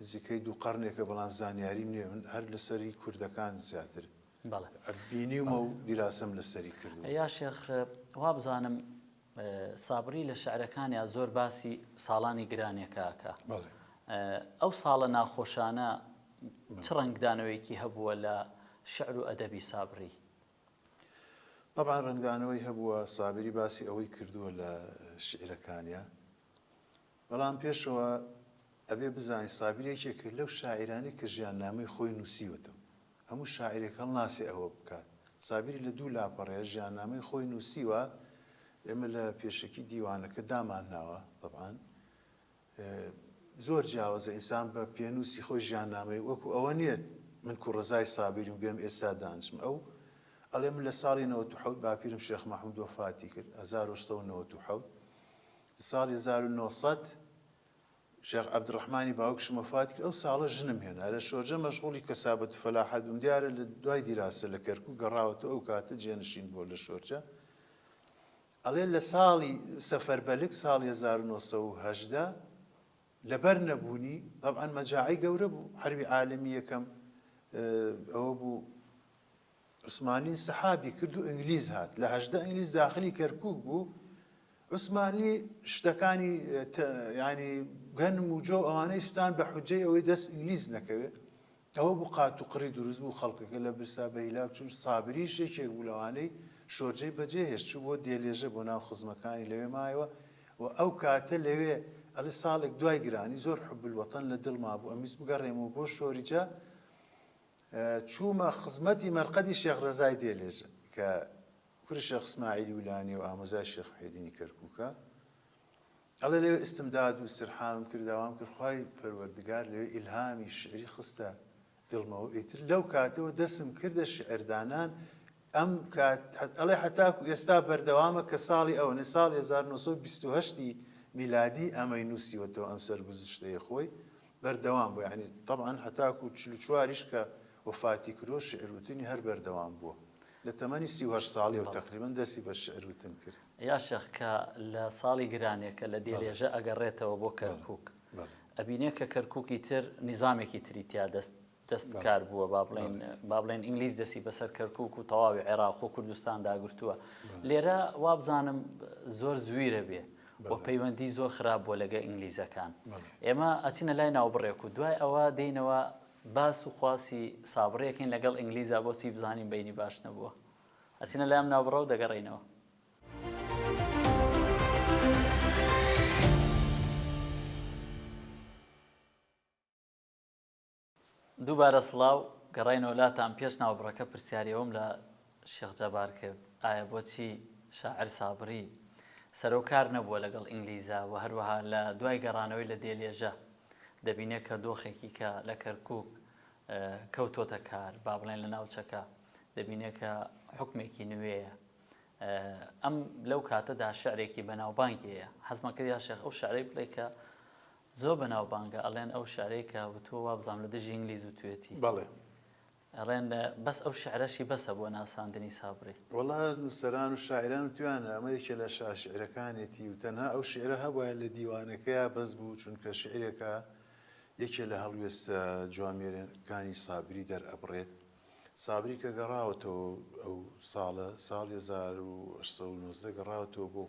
Speaker 3: نزیکەی دوو قەڕنێکە بەڵام زانیاریم نییە من هەر لەسەری کوردەکان زیاتر
Speaker 1: بەڵێ
Speaker 3: بینیومە و دیراسەم لەسەری کردووە.
Speaker 1: یا شێخ وابزانم سابری لە شعرەکانیا زۆر باسی ساڵانی گرانێکە ئەکا
Speaker 3: بەڵێ.
Speaker 1: ئەو ساڵە ناخۆشانە چ ڕەنگدانەوەیەکی هەبووە لە شعر و ئەدەبی سابری؟
Speaker 3: تەبعەن ڕەنگدانەوەی هەبووە، سابری باسی ئەوەی کردووە لە شیعرەکانیا، بەڵام پێشەوە ئەبێ بزانین سابیر یەکێکە لەو شاعیرانەی کە ژیاننامەی خۆی نووسیوەتەوە. هەموو شاعیرێک هەڵناسێ ئەوە بکات. سابیری لە دوو لاپەڕەیە ژیاننامەی خۆی نووسیوە، ئێمە لە پێشەکی دیوانەکە دامانناوە تەبعەن. زۆر جیاوازە ئینسان بە پێنووسی خۆی ژیاننامەی وەکو ئەوە نییە من کوڕەزای سابیرم بێم ئێستا دانیشم ئەو ئەڵێ من لە ساڵی 97 باپیرم شێخ مەحمود وەفاتی کرد 1997 ساڵی 1900 شێخ عەبدولڕەحمانی باوکشم وەفات کرد، ئەو ساڵە ژنم هێنا، لە شۆرجە مەشغوڵی کەسابەت و فەلاحەت بووم، دیارە لە دوای دیراسە لە کەرکووک گەڕاوەتەوە، ئەو کاتە جێنشین بووە لە شۆرجە. ئەڵێ لە ساڵی سەفەربەلک ساڵی 1918 لەبەر نەبوونی، تەبعەن مەجاعەی گەورە بوو، حەربی عالەمی یەکەم ئەوە بوو، عوسمانلی انسحابی کرد و ئینگلیز هات لە 18 ئینگلیز داخلی کەرکوک بوو عوسمانلی شتەکانی ینی گەنم و جۆ ئەوانەی سوتان بە حجەی ئەوەی دەست ئینگلیز نەکەوێت ئەوە بوو قات و قڕی دروست بوو خەڵکەکە لە برسا بە هیلاک چون سابریش یەکێک بوو لەوانەی شۆرجەی بەجێ هێشت چوو بۆ دێلێژە بۆ ناو خزمەکانی لەوێ مایەوە و ئەو کاتە لەوێ ئەڵێ ساڵێک دوای گرانی زۆر حب الوطن لە دڵما بوو ئەمیست بگەڕێمەوە بۆ شۆریجە چوومە خزمەتی مەرقەدی شێخ ڕەزای دێلێژە کە کوری شێخ ئیسماعیلی ولانی و ئامۆزای شێخ محێدینی کەرکووکە. ئەڵێ لەوێ ئیستمداد و ئیسترحامم کرد، داوام کرد خوای پەروەردگار لەوێ ئیلهامی شیعری خستە دڵمەوە، ئیتر لەو کاتەوە دەسم کردە شیعردانان، ئەم کات ئەڵێ هەتاکو ئێستا بەردەوامە کە ساڵی ئەوەنەی ساڵی 1928 میلادی ئەمەی نووسیوەتەوە ئەم سەرگوزشتەی خۆی، بەردەوام بوو یانی تەبعەن هەتاکو 44 یش کە وەفاتی کردووە شیعر وتنی هەر بەردەوام بووە. لە تەمەنی 38 ساڵیەوە تەقریبەن دەستی بە شیعر وتن کرد.
Speaker 1: یا شێخ کە لە ساڵی گرانێکە لە دێلێژە ئەگەڕێتەوە بۆ کەرکووک ئەبینێ کە کەرکووکی تر نیزامێکی تری تیا دەست دەست کار بووە با بڵێن با بڵێن ئینگلیز دەستی بەسەر کەرکووک و تەواوی عێراق و کوردستان داگرتووە لێرە وابزانم زۆر زویرە بێ و پەیوەندی زۆر خراپ بووە لەگە ئینگلیزەکان ئێمە ئەچینە لای ناوبڕێک و دوای ئەوە دێینەوە باس و خواسی سابڕیەکەین لەگەڵ ئینگلیزا بۆچی بزانین بینی باش نەبووە ئەچینە لام ناوبڕە و دەگەڕێینەوە. دووبارە سڵاو، گەڕاینەوە لاتان، پێش ناوبڕەکە پرسیاری ئەوەم لە شێخ جەبار کرد، ئایا بۆچی شاعر سابری سەرۆکار نەبووە لەگەڵ ئینگلیزا و هەروەها لە دوای گەڕانەوەی لە دێلێژە دەبینێ کە دۆخێکی کە لە کەرکووک کەوتۆتە کار با بڵێن لە ناوچەکە دەبینێ کە حکمێکی نوێیە ئەم لەو کاتەدا شعرێکی بەناوبانگی هەیە حەزمە کرد یا شێخ ئەو شعرەی بڵێ کە زۆر بەناوبانگە ئەڵێن ئەو شعرەی کە وتووە وابزانم لە دژی ئینگلیز وتوێتی.
Speaker 3: بەڵێ.
Speaker 1: ئەڵێن بەس ئەو شعرەشی بەسە بۆ ناساندنی سابری.
Speaker 3: وەڵا نووسەران و شاعیران وتویانە ئەمە یەکێ لە شاشیعرەکانێتی و تەنها ئەو شیعرە هەبوایە لە دیوانەکەیا بەس بوو چونکە شیعرێکە یەکێ لە هەڵوێستە جوامێرەکانی سابری دەرئەبڕێت. سابری کە گەڕاوەتەوە ئەو ساڵە ساڵی 1819 گەڕاوەتەوە بۆ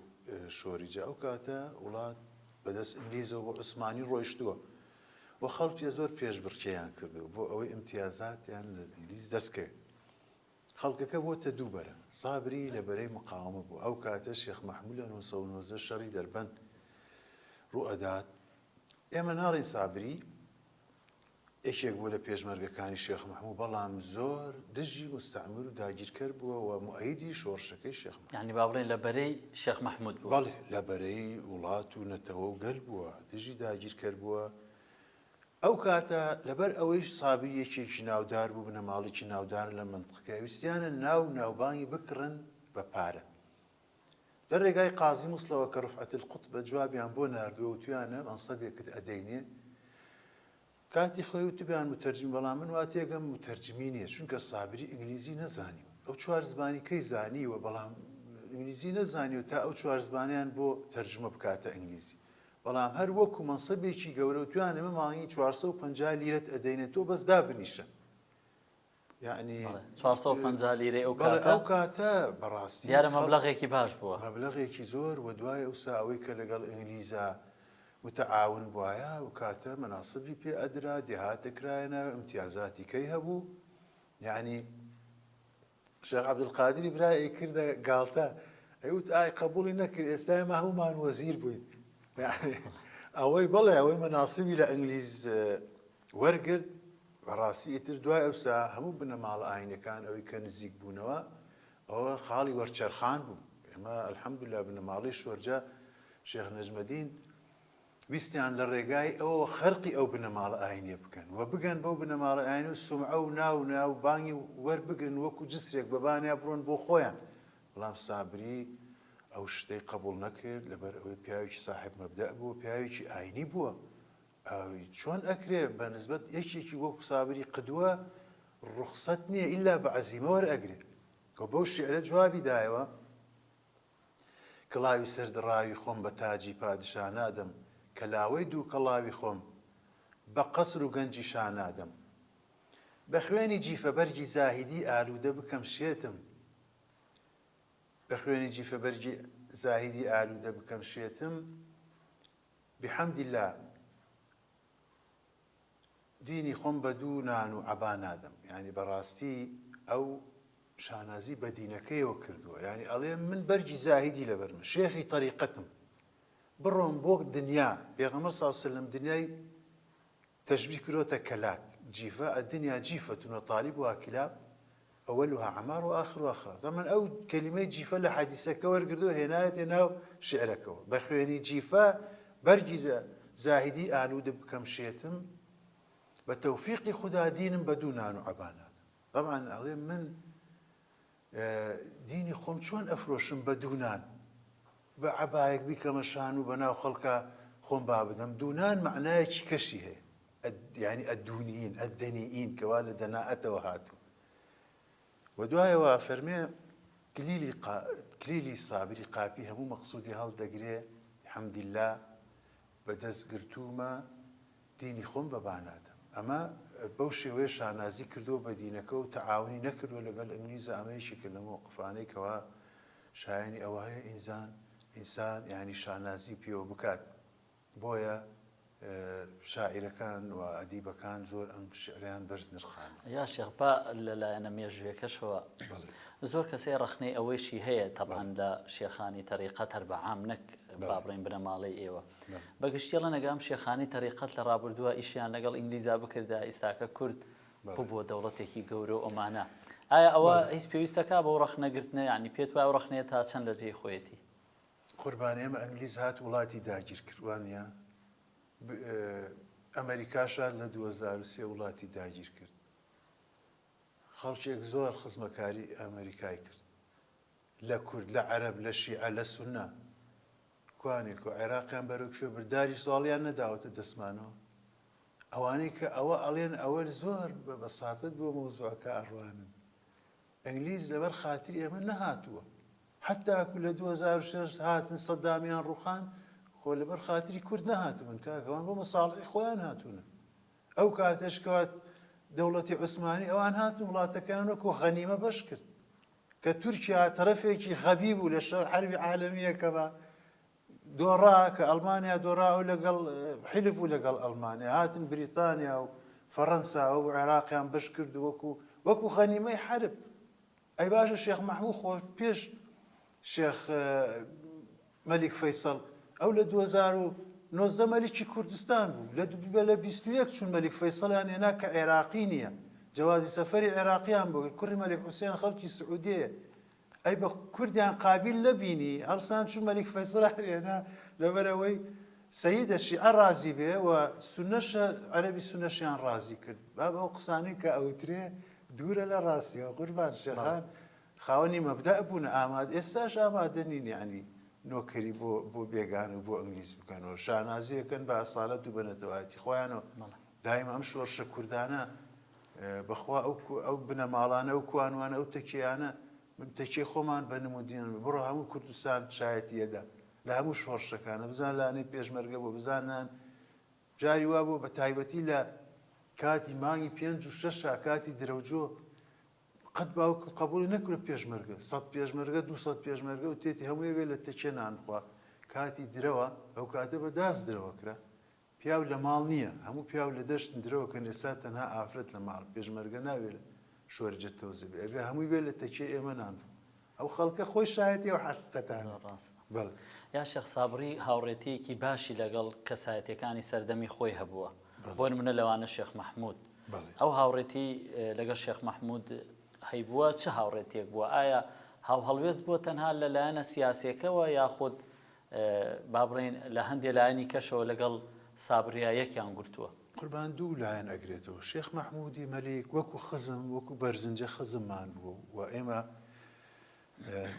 Speaker 3: شۆریجە ئەو کاتە وڵات بەدەست ئینگلیزەوە بۆ عوسمانی ڕۆیشتووە و خەڵکی زۆر پێشبڕکێیان کردووە بۆ ئەوەی ئیمتیازاتیان لە ئینگلیز دەستکەوێت. خەڵکەکە بۆتە دوو بەرە، سابری لە بەرەی مقاوەمە بوو، ئەو کاتە شێخ مەحموود لە 919 شەڕی دەربەند ڕووئەدات، ئێمە ناڵێین سابری یەکێک بووە لە پێشمەرگەکانی شێخ مەحموو، بەڵام زۆر دژی موستەعمر و داگیرکەر بووە و موئەیدی شۆڕشەکەی شێخ مەحموود.
Speaker 1: یانی با بڵێین لە بەرەی شێخ مەحموود بووە.
Speaker 3: بەڵێ، لە بەرەی وڵات و نەتەوە و گەل بووە، دژی داگیرکەر بووە. ئەو کاتە لەبەر ئەوەیش سابری یەکێکی ناودار بوو، بنەماڵەیەکی ناودارن لە مەنتقەکە، ویستیانە ناو و ناوبانگی بکڕن بە پارە. لە ڕێگای قازی موسڵەوە کە ڕفعەت القوتبە جوابیان بۆ ناردووە وتویانە مەنسەبێکت ئەدەینێ کاتی خۆی وتبیان مترجم بەڵام من وا تێگەم مترجمی نییە چونکە سابری ئینگلیزی نەزانیوە ئەو چوار زمانی کەی زانیوە بەڵام ئینگلیزی نەزانیوە تا ئەو چوار زمانیان بۆ تەرجمە بکاتە ئینگلیزی بەڵام هەر وەکو مەنسەبێکی گەورە وتویان ئێمە مانگی 450 لیرەت ئەدەینێ تۆ بەس دابنیشە
Speaker 1: یعنی 450 لیرەی ئەو کاتە
Speaker 3: ئەو کاتە بەڕاستی
Speaker 1: دیارە مەبلەغێکی باش بووە
Speaker 3: مەبلەغێکی زۆر و دوای ئەوسا ئەوەی کە لەگەڵ ئینگلیزا متعاون بواە و کاتە مناسبی پێ ئەدرا دێهاتە کرایە ناو ئیمتیازاتی کەی هەبوو یعنی شێخ عەبدولقادری برای ئەیکردە گاڵتە ئەیوت ئای قبوڵی نەکرد ئێستا ئێمە هەموومان وەزیر بووین ئەوەی بەڵێ ئەوەی مەناسبی لە ئینگلیز وەرگرت بەڕاستی ئیتر دوای ئەوسا هەموو بنەماڵە ئاینەکان ئەوەی کە نزیک بوونەوە ئەوە خاڵی وەرچەرخان بوو ئێمە الحەمدلله بنەماڵەی شۆرجە شێخ نەجمەدین ویستیان لە ڕێگای ئەوەوە خەرقی ئەو بنەماڵە ئاینیە بکەن و بگەن بەو بنەماڵە ئاینی و سومعە و ناو و ناو بانگی وەربگرن وەکو جسرێک بەبانیا بڕۆن بۆ خۆیان بەڵام سابری ئەو شتەی قبوڵ نەکرد لەبەر ئەوەی پیاوێکی ساحێب مەبدەء بووە پیاوێکی ئاینی بووە ئەوی چۆن ئەکرێ بە نسبەت یەکێکی وەکو سابری قدوە ڕوخسەت نییە ئیلا بە عەزیمە وەرئەگرێ و بەو شیعرە جوابی دایەوە کڵاوی سەر دڕاوی خۆم بە تاجی پادشا نادەم کەلاوەی دوو کەڵاوی خۆم بە قەسر و گەنجی شا نادەم بە خوێنی جیفە بەرگی زاهیدی ئالوودە بکەم شێتم بە خوێنی جیفە بەرگی زاهیدی ئالوودە بکەم شێتم بحمد اللە دینی خۆم بە دوو نان و عەبا نادەم یانی بەڕاستی ئەو شانازی بە دینەکەیەوە کردووە یانی ئەڵێ من بەرگی زاهیدی لەبەرمە شێخی تەریقەتم بڕۆم بۆ دنیا پێغەمبەر صلی الله علیه وسلم دنیای تەشبیه کردۆتە کەلاک، جیفە، الدنیا جیفە وطالبها کلاب اولها عمار وآخرها خراب طبعا ئەو کەلیمەی جیفە لە حەدیسەکە وەرگردووە هێنایەتە ناو شیعرەکەوە بە خوێنی جیفە بەرگی زاهیدی ئالوودە بکەم شێتم بە تەوفیقی خودا دینم بە دوو نان و عەبا نادەم طبعا ئەڵێ من دینی خۆم چۆن ئەفرۆشم بە دوو نان بە عەبایەک بیکەمە شان و بەناو خەڵکا خۆم بابدەم دوو نان مەعنایەکی کەشی هەیە. یانی الدونیین الدنیئین کەوا لە دەنائەتەوە هاتووە. وە دوایەوە ئەفەرمێ کلیلی قا کلیلی سابری قاپی هەموو مەقسوودی هەڵدەگرێ حەمدیللا بە دەست گرتوومە دینی خۆم بە با نادەم. ئەمە بەو شێوەیە شانازی کردووە بە دینەکە و تەعاونی نەکردووە لەگەڵ ئینگلیزا ئەمە یەکێکە لە مەوقفانەی کەوا شایەنی ئەوە هەیە ئینزان ئینسان یانی شانازی پێوە بکات. بۆیە شاعیرەکان و ئەدیبەکان زۆر ئەم شیعرەیان بەرز نرخاند.
Speaker 1: یا شێخ با لە لایەنە مێژوویەکەشەوە زۆر کەسێ ڕەخنەی ئەوەیشی هەیە تەبعەن لە شێخانی تەریقەت هەر بە عام نەک با بڵێین بنەماڵەی ئێوە بە گشتی ئەڵێن ئەگەر ئەم شێخانی تەریقەت لە ڕابردووە ئیشیان لەگەڵ ئینگلیزا بکردا ئیستاکە کورد ببووە دەوڵەتێکی گەورە و ئەمانە ئایا ئەوە هیچ پێویستەکە بۆ ڕەخنەگرتنە یانی پێت وایە ئەو ڕەخنەیە تا چەند لە جێی خۆیەتی؟
Speaker 3: قوربان ئێمە ئەنگلیز هات وڵاتی داگیر کرد وانە ئەمریکاش هات لە 2023 وڵاتی داگیر کرد خەڵکێک زۆر خزمەکاری ئەمریکای کرد لە کورد لە عەرب لە شیعە لە سونە کوانێک و عێراقیان بەرەو کوێ برداری سواڵیان نەداوەتە دەستمانەوە ئەوانەی کە ئەوە ئەڵێن ئەوە زۆر بە بەساتت بۆ مەوزوعەکە ئەڕوانن ئینگلیز لەبەر خاتری ئێمە نەهاتووە حەتاکو لە 2006 هاتن سەدامیان ڕوخان خۆ لەبەر خاتری کورد نەهاتبوون کاک ئەوان بۆ مەساڵحی خۆیان هاتوونە ئەو کاتەش کەوا دەوڵەتی عوسمانی ئەوان هاتن وڵاتەکەیان وەکو غەنیمە بەش کرد کە تورکیا تەرەفێکی غەبی بوو لە شەڕ حەربی عالەمیەکەمە دۆڕا کە ئەڵمانیا دۆڕا ئەو لەگەڵ حیلف بوو لەگەڵ ئەڵمانیا هاتن بریتانیا و فەڕەنسا ئەو عێراقیان بەش کرد وەکو وەکو غەنیمەی حەرب ئەی باشە شێخ مەحموو خۆ پێش شێخ مەلیک فەیسەڵ ئەو لە 2019 مەلیکی کوردستان بوو لە لە 21 چون مەلیک فەیسەڵیان هێنا کە عێراقی نییە جەوازی سەفەری عێراقیان بۆ کوڕی مەلیک حوسێن خەڵکی سعودیەیە ئەی بە کوردیان قابیل نەبینی هەڵسان چوو مەلیک فەیسەڵیان هێنا لەبەرئەوەی سەیدە شیعە ڕازی بێ و سونەشە عەرەبی سونەشیان ڕازی کرد بابە ئەو قسانەی کە ئەوترێ دوورە لە ڕاستیەوە قوربان شێخان خاوەنی مەبدەئ بوون ئاماد ئێستاش ئامادە نین یعنی نۆکەری بۆ بۆ بێگان و بۆ ئینگلیز بکەنەوە شانازیەکەن بە ئەسالەت و بە نەتەوایەتی خۆیانەوە دایم ئەم شۆڕشە کوردانە بەخوا ئەو ئەو بنەماڵانە ئەو کوانوانە ئەو تەکیانە من تەکیەی خۆمان بە نمودین بڕۆ هەموو کوردستان شایەتیەدا لە هەموو شۆڕشەکانە بزان لانەی پێشمەرگە بۆ بزانان جاری وا بوو بە تایبەتی لە کاتی مانگی پێنج و شەشا کاتی درەوجۆ قەت باوکم قبولی نەکرد پێشمەرگە سەد پێشمەرگە 200 پێشمەرگە و تێتی هەمووی بێ لە تەکیە نان بخوا کاتی درەوە ئەو کاتە بە داس درەوە کرا پیاو لە ماڵ نییە، هەموو پیاو لە دەشتن درەوە کەن ئێستا تەنها ئافرەت لە ماڵ، پێشمەرگە نابێ لە شۆرجە تەوزە بێ، ئەبێ هەمووی بێ لە تەکیەی ئێمە نان بخوا. ئەو خەڵکە خۆی شایەتی ئەو حەقیقەتانە.
Speaker 1: زۆر ڕاستە.
Speaker 3: بەڵێ.
Speaker 1: یا شێخ سابڕی هاوڕێتییەکی باشی لەگەڵ کەسایەتییەکانی سەردەمی خۆی هەبووە،
Speaker 3: بەڵێ.
Speaker 1: بۆ نموونە لەوانە شێخ مەحموود.
Speaker 3: بەڵێ.
Speaker 1: ئەو هاوڕێتی لەگەڵ شێخ مەحموود هەیبووە چ هاوڕێتییەک بووە؟ ئایا هاوهەڵوێست بووە تەنها لە لایەنە سیاسییەکەوە یاخود با بڵێین لە هەندێ لایەنی کەشەوە لەگەڵ سابریا یەکیان گرتووە.
Speaker 3: قوربان دوو لایەن ئەگرێتەوە، شێخ مەحموودی مەلیک وەکو خزم، وەکو بەرزنجە خزممان بووە و ئێمە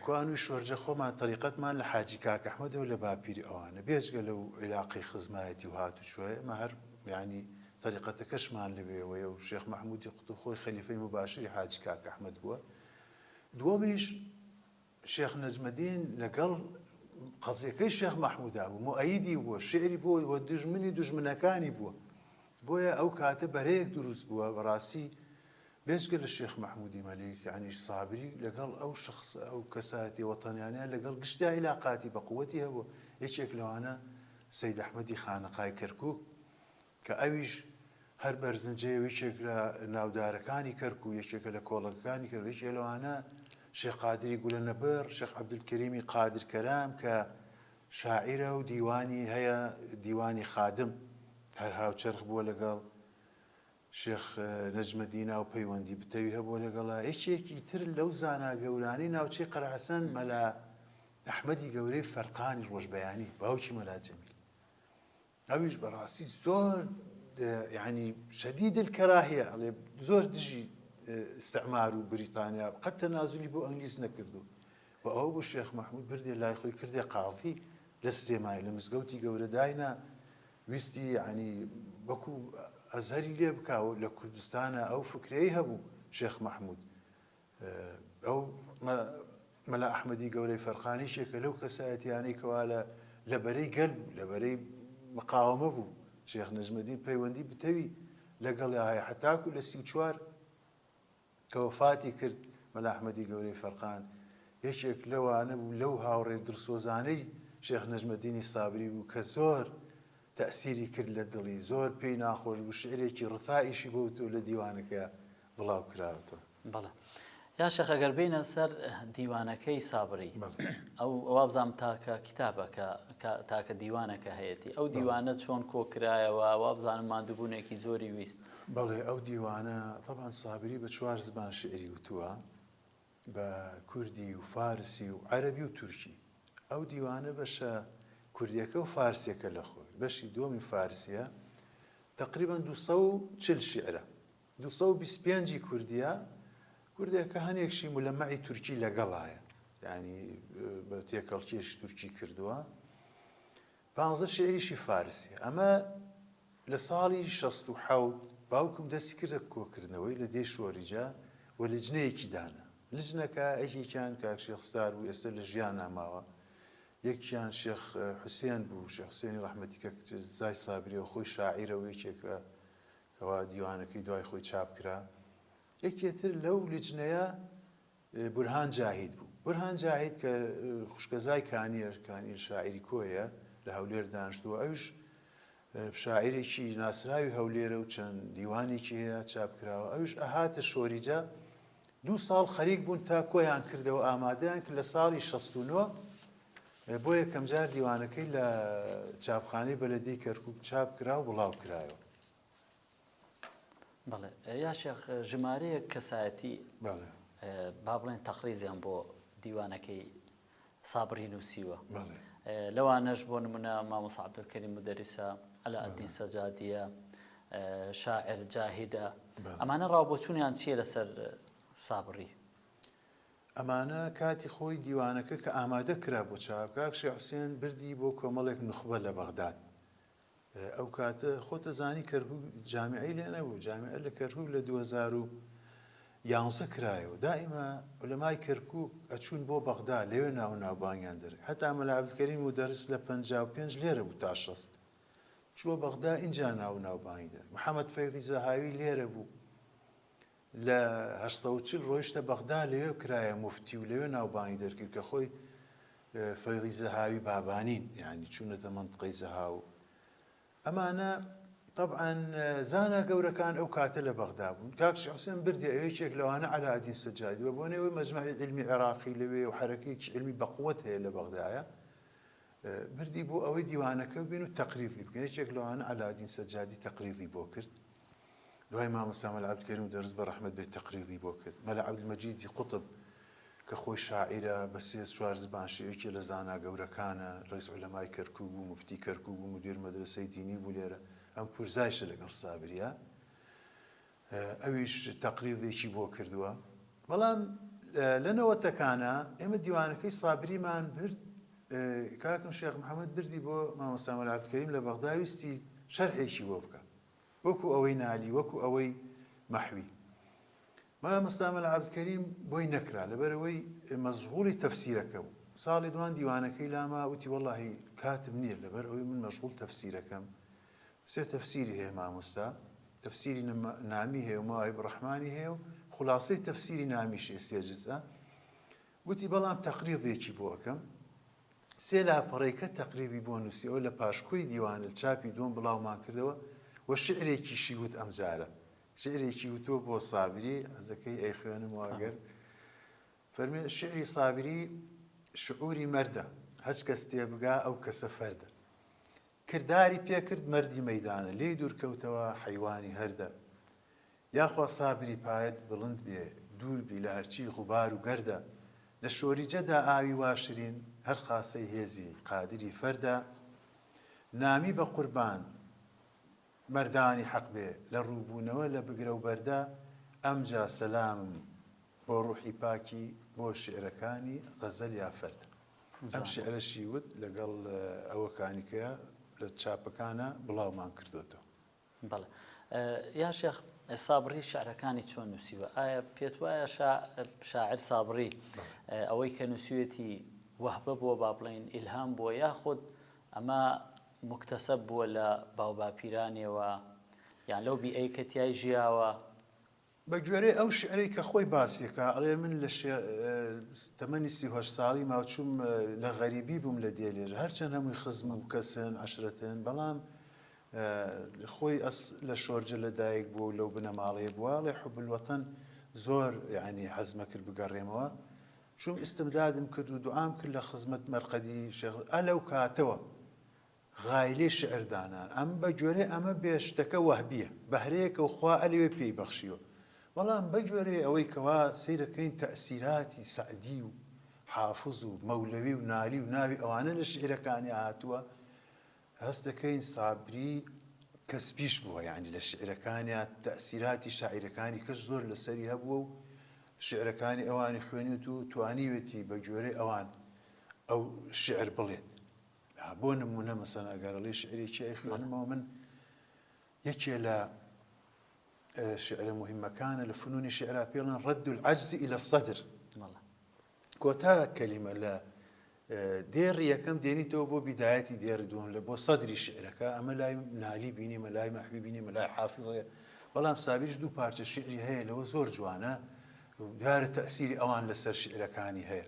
Speaker 3: کوانووی شۆرجە خۆمان تەریقەتمان لە حاجی کاک ئەحمەدەوە لە باپیری ئەوانە، بێجگە لەو عیلاقەی خزمایەتی و هاتوچۆیە ئێمە هەر یانی تەریقەتەکەشمان لەوێوەیە و شێخ مەحموودی قوتب خۆی خەلیفەی موباشری حاجی کاک ئەحمەد بووە. دووەمیش شێخ نەجمەدین لەگەڵ قەزیەکەی شێخ مەحمودا بوو، موئەیدی بووە، شیعری بۆ و دوژمنی دوژمنەکانی بووە. بۆیە ئەو کاتە بەرەیەک دروست بووە، بەڕاستی بێجگە لە شێخ مەحمودی مەلیک، یانی سابری لەگەڵ ئەو شەخس ئەو کەسایەتی وەتەنیانە لەگەڵ گشتیا عیلاقاتی بە قوەتی هەبوو. یەکێک لەوانە سەید ئەحمەدی خانەقای کەرکووک کە ئەویش هەر بەرزنجەیە و یەکێک لە ناودارەکانی کەرکوو، یەکێکە لە کۆڵەکەکانی کەرکوو، یەکێک لەوانە شێخ قادری گولەنەبڕ، شێخ عەبدولکەریمی قادر کەرام کە شاعیرە و دیوانی هەیە، دیوانی خادم، هەر هاوچەرخ بووە لەگەڵ شێخ نەجمەدینا و پەیوەندی بتەوی هەبووە لەگەڵا. یەکێکی تر لەو زانا گەورانەی ناوچەی قەرەحەسەن مەلا ئەحمەدی گەورەی فەرقانی ڕۆژبەیانی، باوکی مەلا جەمیل. ئەویش بەڕاستی زۆر یعنی شدید الکراهیە ئەڵێ زۆر دژی استعمار و بریتانیا قەت تەنازلی بۆ ئەنگلیس نەکردو و ئەو بوو شێخ مەحمود بردێ لای خۆی کردێ قاضی لە سلێمانی لە مزگەوتی گەورە داینا ویستی یعنی وەکو ئەزهەری لێ بکا و لە کوردستانە ئەو فکرەی هەبوو شێخ مەحموود ئەو مەلا ئەحمەدی گەورەی فەرقان یەکێکە لەو کەسایەتیانەی کەوا لە لە بەرەی گەل بوو لە بەرەی مقاومە بوو شێخ نەجمەدین پەیوەندی بتەوی لەگەڵیا هەیە حەتاکو لە 34 کە وەفاتی کرد مەلا ئەحمەدی گەورەی فەرقان یەکێک لەوانە بوو لەو هاوڕێ دڵسۆزانەی شێخ نەجمەدینی سابری بوو کە زۆر تەئسیری کرد لە دڵی زۆر پێی ناخۆش بوو شیعرێکی ڕثائیشی بۆ وتووە لە دیوانەکەیا بڵاو کراوەتەوە.
Speaker 1: بەڵێ یا شێخ ئەگەر بێینە سەر دیوانەکەی سابری ئەو وابزانم تاکە کتابە کە تاکە دیوانەکە هەیەتی ئەو دیوانە چۆن کۆکرایەوە وابزانم ماندووبوونێکی زۆری ویست.
Speaker 3: بەڵێ ئەو دیوانە تەبعەن سابری بە چوار زبان شیعری وتووە بە کوردی و فارسی و عەرەبی و تورکی. ئەو دیوانە بەشە کوردیەکە و فارسیەکە لە خۆی بەشی دووەمی فارسیە تەقریبەن 240 شیعرە 225 ی کوردیە کوردێکە هەنێکشی مولەمەعی تورکی لەگەڵایە یعنی بە تێکەڵکێشی تورکی کردووە پانزە شیعریشی فارسیە. ئەمە لە ساڵی 67 باوکم دەستی کردە کۆکردنەوەی لە دێی شۆریجە و لجنەیەکی دانا. لجنەکە یەکێکیان کاک شێخ ستار بوو ئێستا لە ژیانا ماوە. یەکیان شێخ حوسێن بوو، شێخ حوسێنی ڕەحمەتی کە زای سابریە و خۆی شاعیرە و یەکێکە کەوا دیوانەکەی دوای خۆی چاپ کرا. یەکێ تر لەو لجنەیە بورهان جاهید بوو. بورهان جاهید کە خوشکەزای کانیە، کانی شاعیری کۆیە، لە هەولێر دانیشتووە، ئەویش شاعیرێکی ناسراوی هەولێرە و چەند دیوانێکی هەیە چاپ کراوە، ئەویش ئەهاتە شۆریجە، دوو ساڵ خەریک بوون تا کۆیان کردەوە ئامادەیان کرد لە ساڵی 69 بۆ یەکەمجار دیوانەکەی لە چاپخانەی بەلەدیی کەرکووک چاپ کرا و بڵاو کرایەوە.
Speaker 1: بەڵێ یا شێخ ژمارەیەک کەسایەتی با بڵێن تەقریزیان بۆ دیوانەکەی سابری نووسیوە لەوانەش بۆ نمونە مامۆسا عبدولکەریم مدەریسە عەلائەدین سەجادیە شاعر جاهیدە ئەمانە ڕاوبۆچوونیان چییە لەسەر سابری؟
Speaker 3: ئەمانە کاتی خۆی دیوانەکە کە ئامادە کرا بۆ چاپ کاک شێخ حوسێن بردی بۆ کۆمەڵێک نوخبە لە بەغداد ئەو کاتە خۆت ئەزانی کەرکوک جامیعەی لێ نەبوو جامیعە لە کەرکوک لە 2011 کرایەوە دائیمە علەمای کەرکوک ئەچوون بۆ بەغدا لەوێ ناو ناوبانگیان دەر هەتا مەلا عەبدولکەریم مودەرس لە 55 لێرە بوو تا 60 چووە بەغدا ئینجا ناو ناوبانگی دەر محەممەد فەیضی زەهاوی لێرە بوو لە 840 ڕۆیشتە بەغدا لەوێ کرایە موفتی و لەوێ ناوبانگی دەرکرد کە خۆی فەیضی زەهاوی بابانین یانی چوونەتە مەنتقەی زەهاو ئەمانە طبعا زانا گەورەکان ئەو کاتە لە بەغدا بوون کاک شێخ حوسێن بردی ئەو یەکێک لەوانە عەلائەدین سەجادی بە بۆنەی ئەوەی مەجمەعی عیلمی عێراقی لەوێ و حەرەکەیەکی عیلمی بەقوەت هەیە لە بەغدایە بردی بۆ ئەوەی دیوانەکە ببین و تەقریزی بکەن یەکێک لەوانە عەلائەدین سەجادی تەقریزی بۆ کرد دوای مامۆستا مەلا عەبدولکەریم دەرس بە ڕەحمەت بێت تەقریزی بۆ کرد. مەلا عەبدولمەجیدی قوتب کە خۆی شاعیرە بە سێ چوار زبان شیعریی لە زانا گەورەکانە، ڕەئیس عولەمای کەرکووک بوو، موفتی کەرکووک بوو، مودیر مەدرەسەی دینی بوو لێرە، ئەم پورزایشە لەگەڵ سابریە ئەویش تەقریزێکی بۆ کردووە. بەڵام لە نەوەتەکانا ئێمە دیوانەکەی سابریمان برد کاکم شێخ محەمەد بردی بۆ مامۆستا مەلا عەبدولکەریم لە بەغدا ویستی شەرحێکی بۆ بکا. وەکو ئەوەی نالی، وەکو ئەوەی مەحوی. مامۆستا مەلا عەبدولکەریم بۆی نەکرا، لەبەرئەوەی مەشغوڵی تەفسیرەکە بوو. ساڵی دوان دیوانەکەی لاما، وتی وەڵاهی کاتم نییە، لەبەرئەوەی من مەشغوڵ تەفسیرەکەم. سێ تەفسیری هەیە مامۆستا، تەفسیری نامی هەیە و مەواهیب ڕەحمانی هەیە و خولاسەی تەفسیری نامیش هەیە، سێ جزئە. وتی بەڵام تەقریزێکی بۆ ئەکەم. سێ لاپەڕەیکە تەقریزی بۆ نووسیەوە لە پاشکۆی دیوانل چاپی دووەم بڵاومان کردەوە و شیعرێکیشی وت ئەمجارە شیعرێکی وتووە بۆ سابری حەزەکەی ئەیخوێنمەوە ئەگەر فەرمی شیعری سابری شعوری مەردە هەچ کەس تێبگا ئەو کەسە فەردە کرداری پێکرد مەردی مەیدانە لێی دوورکەوتەوە حەیوانی هەردە یاخوا سابری پایەت بڵند بێ دوور بی لە هەرچی غوبار و گەردە لە شۆریجەدا ئاوی وا شرین هەر خاسەی هێزی قادری فەردە نامی بە قوربان مەردانی حەق بێ لە ڕووبوونەوە لە بگرە و بەردە ئەمجا سەلامم بۆ ڕوحی پاکی بۆ شیعرەکانی غەزەل یا فەردە ئەم شیعرەشی وت لەگەڵ ئەوەکانی کە لە چاپەکانە بڵاومان کردۆتەوە.
Speaker 1: بەڵێ. یا شێخ سابڕی شعرەکانی چۆن نووسیوە؟ ئایا پێت وایە شاعر سابڕی ئەوەی کە نووسیوێتی وەهبە بووە با بڵێین ئیلهام بووە یاخود ئەمە موکتەسەب بووە لە باوباپیرانیەوە یان لەو بیئەی کە تیای ژیاوە؟
Speaker 3: بە گوێرەی ئەو شیعرەی کە خۆی باسی ئەکا ئەڵێ من لە تەمەنی 38 ساڵی ما چووم لە غەریبی بووم لە دێلێژ هەرچەند هەمووی خزم و کەسن عەشرەتن بەڵام خۆی ئەس لە شۆرجە لە دایک بووە و لەو بنەماڵەیە بووە ئەڵێ حب الوطن زۆر یعنی حەزمە کرد بگەڕێمەوە چووم ئیستمدادم کرد و دوعام کرد لە خزمەت مەرقەدی شێخ ئە لەو کاتەوە غایلەی شیعر دانان ئەم بە گوێرەی ئەمە بێ شتەکە وەهبیە بەهرەیەکە و خوا ئەلەوێ پێی بەخشیوە بەڵام بە گوێرەی ئەوەی کەوا سەیرەکەین تەئسیراتی سەعدی و حافز و مەولەوی و نالی و ناوی ئەوانە لە شیعرەکانیا هاتووە هەست دەکەین سابری کەسبیش بووە یانی لە شیعرەکانیا تەئسیراتی شاعیرەکانی کەس زۆر لەسەری هەبووە و شیعرەکانی ئەوانی خوێنیوت و توانیوێتی بە گوێرەی ئەوان ئەو شیعر بڵێت بۆ نموونە مەسەن ئەگەر ئەڵێی شیعرێکی ئەیخوێنمەوە من یەکێ لە شیعرە موهیمەکانە لە فنونی شیعرا پێڵێن رد العجز الى الصدر کۆتا کەلیمە لە دێڕی یەکەم دێنیتەوە بۆ بیدایەتی دێڕی دووەم لە بۆ سەدری شیعرەکە ئەمە لای نالی بینیمە لای مەحوی بینیمە لای حافظەیە بەڵام سابیش دوو پارچە شیعری هەیە لەوە زۆر جوانە دیارە تەئسیری ئەوان لەسەر شیعرەکانی هەیە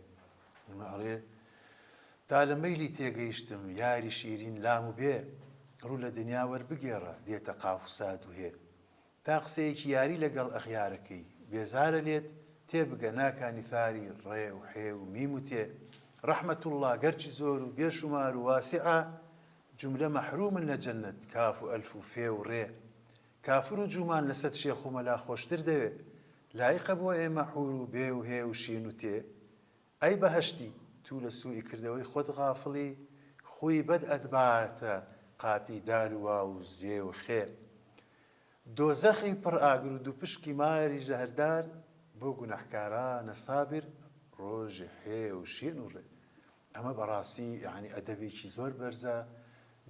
Speaker 3: ئەڵێ تا لە مەیلی تێگەیشتم یاری شیرین لام و بێ ڕوو لە دنیا وەربگێڕە دێتە قاف و ساد و هێ تا قسەیەکی یاری لەگەڵ ئەغیارەکەی بێزارە لێت تێبگە ناکا نیثاری ڕێ و حێ و میم و تێ ڕەحمەتوڵڵا گەرچی زۆر و بێ شومار و واسعە جوملە مەحرومن لە جەنەت کاف و ئەلف و فێ و ڕێ کافر و جوومان لە سەد شێخ و مەلا خۆشتر دەوێ لایقە بۆ ئێمە حوور و بێ و هێ و شین و تێ ئەی بەهەشتی، تو لە سوئی کردەوەی خۆت غافڵی، خووی بەد ئەتباتە قاپی دال و واو و زێ و خێ. دۆزەخی پڕ ئاگر و دووپشکی ماری ژەهردار، بۆ گوناحکارانە سابر ڕۆژی حێ و شین و ڕێ. ئەمە بەڕاستی یەعنی ئەدەبێکی زۆر بەرزە،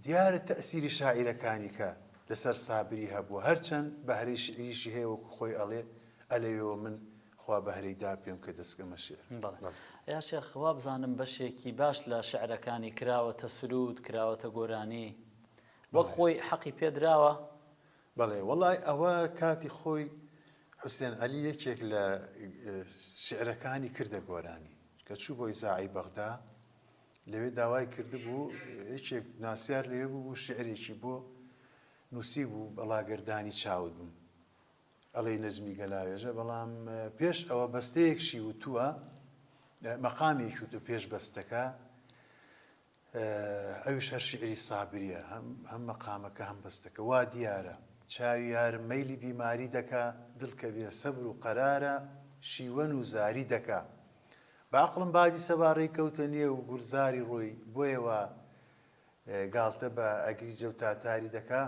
Speaker 3: دیارە تەئسیری شاعیرەکانی کە لەسەر سابری هەبووە هەرچەند بەهرەی شیعریشی هەیە وەکو خۆی ئەڵێ ئەلەوێوە من خوا بەهرەی دا پێم کە دەستکەمە شیعر.
Speaker 1: بەڵێ یا شێخ وابزانم بەشێکی باش لە شعرەکانی کراوەتە سرود کراوەتە گۆرانی وەک خۆی حەقی پێدراوە؟
Speaker 3: بەڵێ وەڵای ئەوە کاتی خۆی حوسێن عەلی یەکێک لە شیعرەکانی کردە گۆرانی کە چوو بۆ ئیزاعەی بەغدا لەوێ داوای کردبوو یەکێک ناسیار لەوێ بوو بوو شیعرێکی بۆ نووسی بوو بەڵاگەردانی چاوت بووم ئەڵێی نەجمی گەلاوێژە بەڵام پێش ئەوە بەستەیەکشی وتووە مەقامێکی وتو پێش بەستەکە ئەویش هەر شیعری سابریە هەم هەم مەقامەکە هەم بەستەکە وا دیارە چاوی یارم مەیلی بیماری دەکا دڵ کە بێ سەبر و قەرارە شیوەن و زاری دەکا بە عەقڵم بادی سەبا ڕێی کەوتە نێو گوڵزاری ڕۆی بۆیە وا گاڵتە بە ئەگریجە و تاتاری دەکا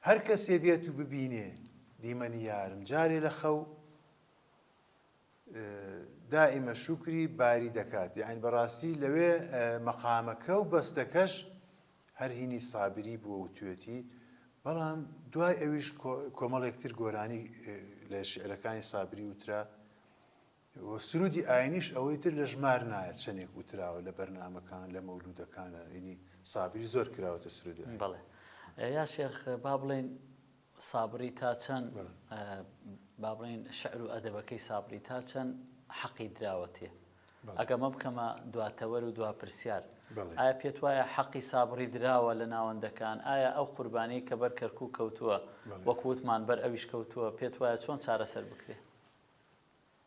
Speaker 3: هەر کەسێ بێت و ببینێ دیمەنی یارم جارێ لە خەو دائیمە شوکری باری دەکات یانی بەڕاستی لەوێ مەقامەکە و بەستەکەش هەر هینی سابری بووە وتوێتی بەڵام دوای ئەویش کۆمەڵێک تر گۆرانی لە شیعرەکانی سابری وترا و سرودی ئاینیش ئەوەی تر لە ژمار نایە چەندێک وتراوە لە بەرنامەکان لە مەولودەکانە ینی سابری زۆر کراوەتە سرودی ئاینی.
Speaker 1: بەڵێ یا شێخ با بڵێین سابری تا چەند با بڵێین شعر و ئەدەبەکەی سابری تا چەند حەقی دراوەتێ ئەگەمە بکەمە دواتەوەر و دوا پرسیار ئایا پێت وایە حەقی سابڕی دراوە لە ناوەندەکان ئایا ئەو قوربانی کە بەر کەرکک کەوتووە وەکووتمان بەر ئەویش کەوتووە پێت وایە چۆن چارەسەر بکرێ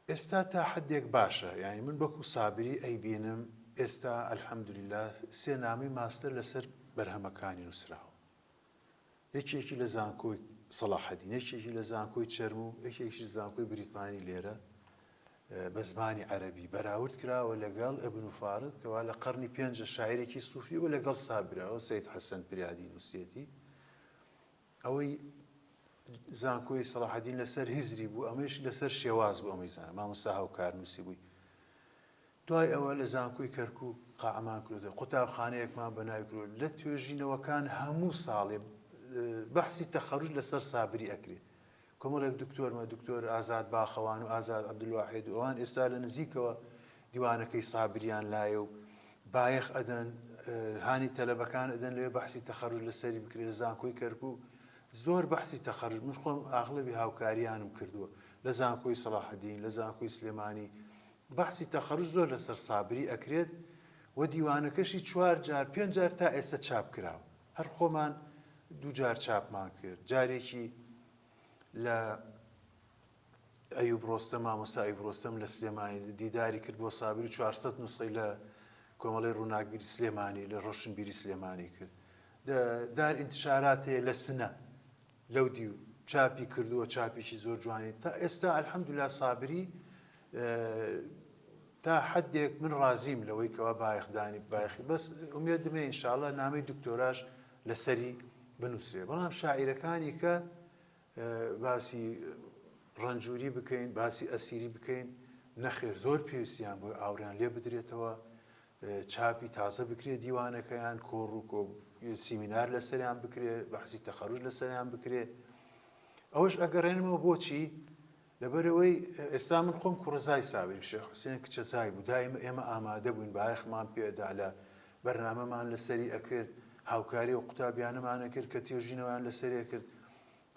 Speaker 3: ئێستا تا حدێک باشە یعنی من وەکو سابری ئەیبینم ئێستا الحمدللە سێ نامەی ماستەر لەسەر بەرهەمەکانی نووسراوە یەکێکی لە زانکۆی سەڵاحەدین، یەکێکی لە زانکۆی چەرموو، یەکێکیش لە زانکۆی بریتانی لێرە بە زمانی عەرەبی بەراورد کراوە لەگەڵ ئبن فارد کەوا لە قەرنی پێنجە شاعیرێکی سوفی و لەگەڵ سابراوە سید حەسەن پریادی نووسیەتی ئەوەی زانکۆی سەڵاحەدین لەسەر هزری بوو ئەمەش لەسەر شێواز بوو ئەمەی زانە مامۆستا هاوکار نووسی بووی دوای ئەوە لە زانکۆی کەرکوک قاعەمان کرۆتەوە، قوتابخانەیەکمان بە ناوی کرۆ، لە توێژینەوەکان هەموو ساڵێ. بەحسی تەخەروج لەسەر سابری ئەکرێ. کۆمەڵێک دکتۆرمە، دکتۆر ئازاد باخەوان و ئازاد عەبدولواحید و ئەوان ئێستا لە نزیکەوە دیوانەکەی سابریان لایە و بایەخ ئەدەن، هانی تەلەبەکان ئەدەن لەوێ بەحسی تەخەروج لەسەری بکرێ لە زانکۆی کەرکوک زۆر بەحسی تەخەروج من خۆم ئاغلەبی هاوکاریانم کردووە لە زانکۆی سەڵاحەدین لە زانکۆی سلێمانی بەحسی تەخەروج زۆر لەسەر سابری ئەکرێت و دیوانەکەشی چوار جار پێنج جار تا ئێستا چاپ کراوە هەر خۆمان دوو جار چاپمان کرد جارێکی لە ئەیوب ڕۆستەم مامۆستا ئەیوب ڕۆستەم لە سلێمانی دیداری کرد بۆ سابری 400 نوسخەی لە کۆمەڵی ڕووناکبیری سلێمانی لە ڕۆشنبیری سلێمانی کرد دار ئینتشارات هەیە لە سنە لەو دیو چاپی کردووە چاپێکی زۆر جوانی تا ئێستا الحەمدلله سابری تا حدێک من ڕازیم لەوەی کەوا بایەخدانی بایەخی بەس ئومێدم هەیە ئینشاءاللە نامەی دکتۆراش لەسەری بنووسرێ بەڵام شاعیرەکانی کە باسی ڕەنجوری بکەین باسی ئەسیری بکەین نەخێر زۆر پێویستیان بۆی ئاوریان لێ بدرێتەوە چاپی تازە بکرێ دیوانەکەیان کۆڕ و کۆ سیمینار لەسەریان بکرێ بەحسی تەخەروج لەسەریان بکرێ ئەوەش ئەگەڕێنمەوە بۆچی لەبەرئەوەی ئێستا من خۆم کوڕەزای سابریم شێخ حوسێن کچەزای بوو دایمە ئێمە ئامادە بووین بایەخمان پێ ئەدا لە بەرنامەمان لەسەری ئەکرد هاوکاری ئەو قوتابیانەمان ئەکرد کە تێژینەوەیان لەسەری ئەکرد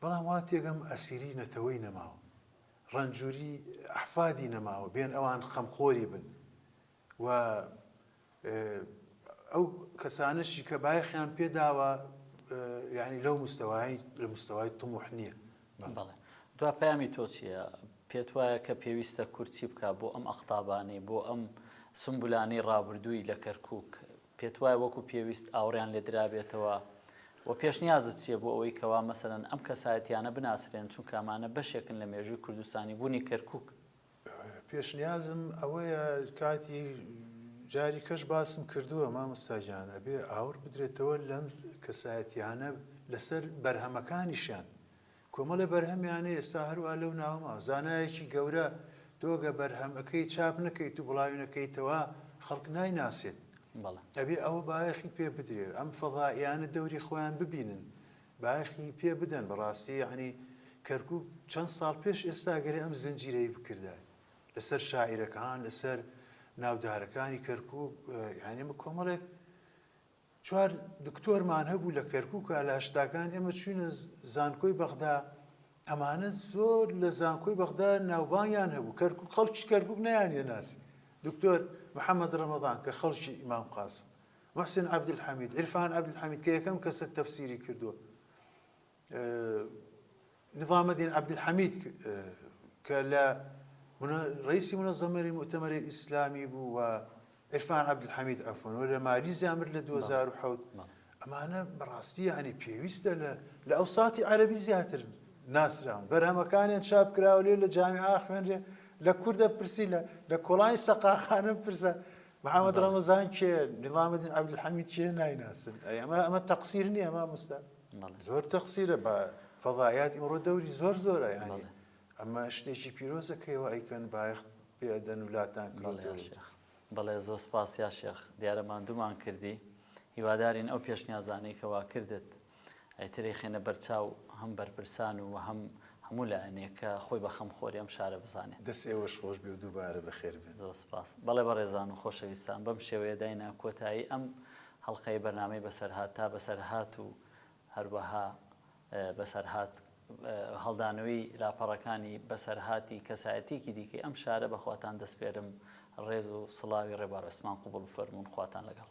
Speaker 3: بەڵام وا تێگەم ئەسیری نەتەوەی نەماوە ڕەنجوری ئەحفادی نەماوە بێن ئەوان خەمخۆری بن و ئەو کەسانەشی کە بایەخیان پێداوە یعنی لەو مستەوای لە مستەوای طموح نییە.
Speaker 1: بەڵێ دوا پەیامی تۆ چییە؟ پێت وایە کە پێویستە کورد چی بکات بۆ ئەم ئەقتابانەی بۆ ئەم سمبولانەی ڕابردووی لە کەرکووک پێت وایە وەکو پێویست ئاوڕیان لێ درابێتەوە و پێشنیازت چییە بۆ ئەوەی کەوا مەسەلەن ئەم کەسایەتیانە بناسرێن چونکە ئەمانە بەشێکن لە مێژووی کوردستانی بوونی کەرکووک؟
Speaker 3: پێشنیازم ئەوەیە کاتی جاری کەش باسم کردووە مامۆستا گیان ئەبێ ئاور بدرێتەوە لەم کەسایەتیانە لەسەر بەرهەمەکانیشیان کۆمەڵێ بەرهەمیانە ئێستا هەروە لەو ناوەما زانایەکی گەورە تۆگە بەرهەمەکەی چاپ نەکەیت و بڵاوی نەکەیتەوە خەڵک نایناسێت ئەبێ ئەوە بایەخی پێ بدرێ ئەم فەضائیانە دەوری خۆیان ببینن بایەخی پێ بدەن بەڕاستی یەعنی کەرکوک چەند ساڵ پێش ئێستا گەرێ ئەم زنجیرەی بکردایە لەسەر شاعیرەکان لەسەر ناودارەکانی کەرکوک یعنی ئێمە کۆمەڵێک چوار دکتۆرمان هەبوو لە کەرکوکە لە هەشتاکان ئێمە چوینە زانکۆی بەغدا ئەمانە زۆر لە زانکۆی بەغدا ناوبانگیان هەبوو کەرکوک خەڵکی کەرکوک نەیانە ناسی دکتۆر محەممەد ڕەمەضان کە خەڵکی ئیمام قاسم موحسین عەبدولحەمید، عیرفان عەبدولحەمید کە یەکەم کەسە تەفسیری کردووە، نیزامەدین عەبدولحەمید کە لە ڕئیسی منەزەمەری موئتەمەری ئیسلامی بوو و عیرفان عەبدولحەمید عەفوەن و لە مالیزیا مرد لە 2007 ئەمانە بەڕاستی یعنی پێویستە لە لە ئەوساتی عەرەبی زیاتر ناسراون بەرهەمەکانیان چاپ کراوە لێ لە جامیعە خوێنرێ لە کوردە پرسی لە لە کۆڵانی سەقاخانە پرسە محەمەد ڕەمەزان کێ نیزامەدین عەبدولحەمید کێ نایناسن ئەی ئەمە ئەمە تەقسیر نییە مامۆستا زۆر تەقسیرە بە فەزایات ئیمڕۆ دەوری زۆر زۆرە یانی ئەمە شتێکی پیرۆزە کەیەوە ئەیکەن بایەخ پێدەن و لاتان کردەوە.
Speaker 1: بەڵێ زۆر سپاس یا شێخ دیارە ماندوومان کردی هیوادارین ئەو پێشنیازانەی کەوا کردت ئیتر ئەیخەینە بەرچاو هەم بەرپرسان و هەم هەموو لایەنێک کە خۆی بە خەمخۆری ئەم شارە بزانێت.
Speaker 3: دەست ئێوەش خۆش بێ و دووبارە بەخێر بێن.
Speaker 1: زۆر سپاس. بەڵێ بەڕێزان و خۆشەویستان بەم شێوەیە داینا کۆتایی ئەم هەڵقەی بەرنامەی بەسەرهات تا بەسەرهات و هەروەها بەسەرهات هەڵدانەوەی لاپەڕەکانی بەسەرهاتی کەسایەتیەکی دیکەی ئەم شارە بەخواتان دەسپێرم ڕێز و سڵاوی ڕێبوار عوسمان قبوڵ بفەرموون خواتان لەگەڵ.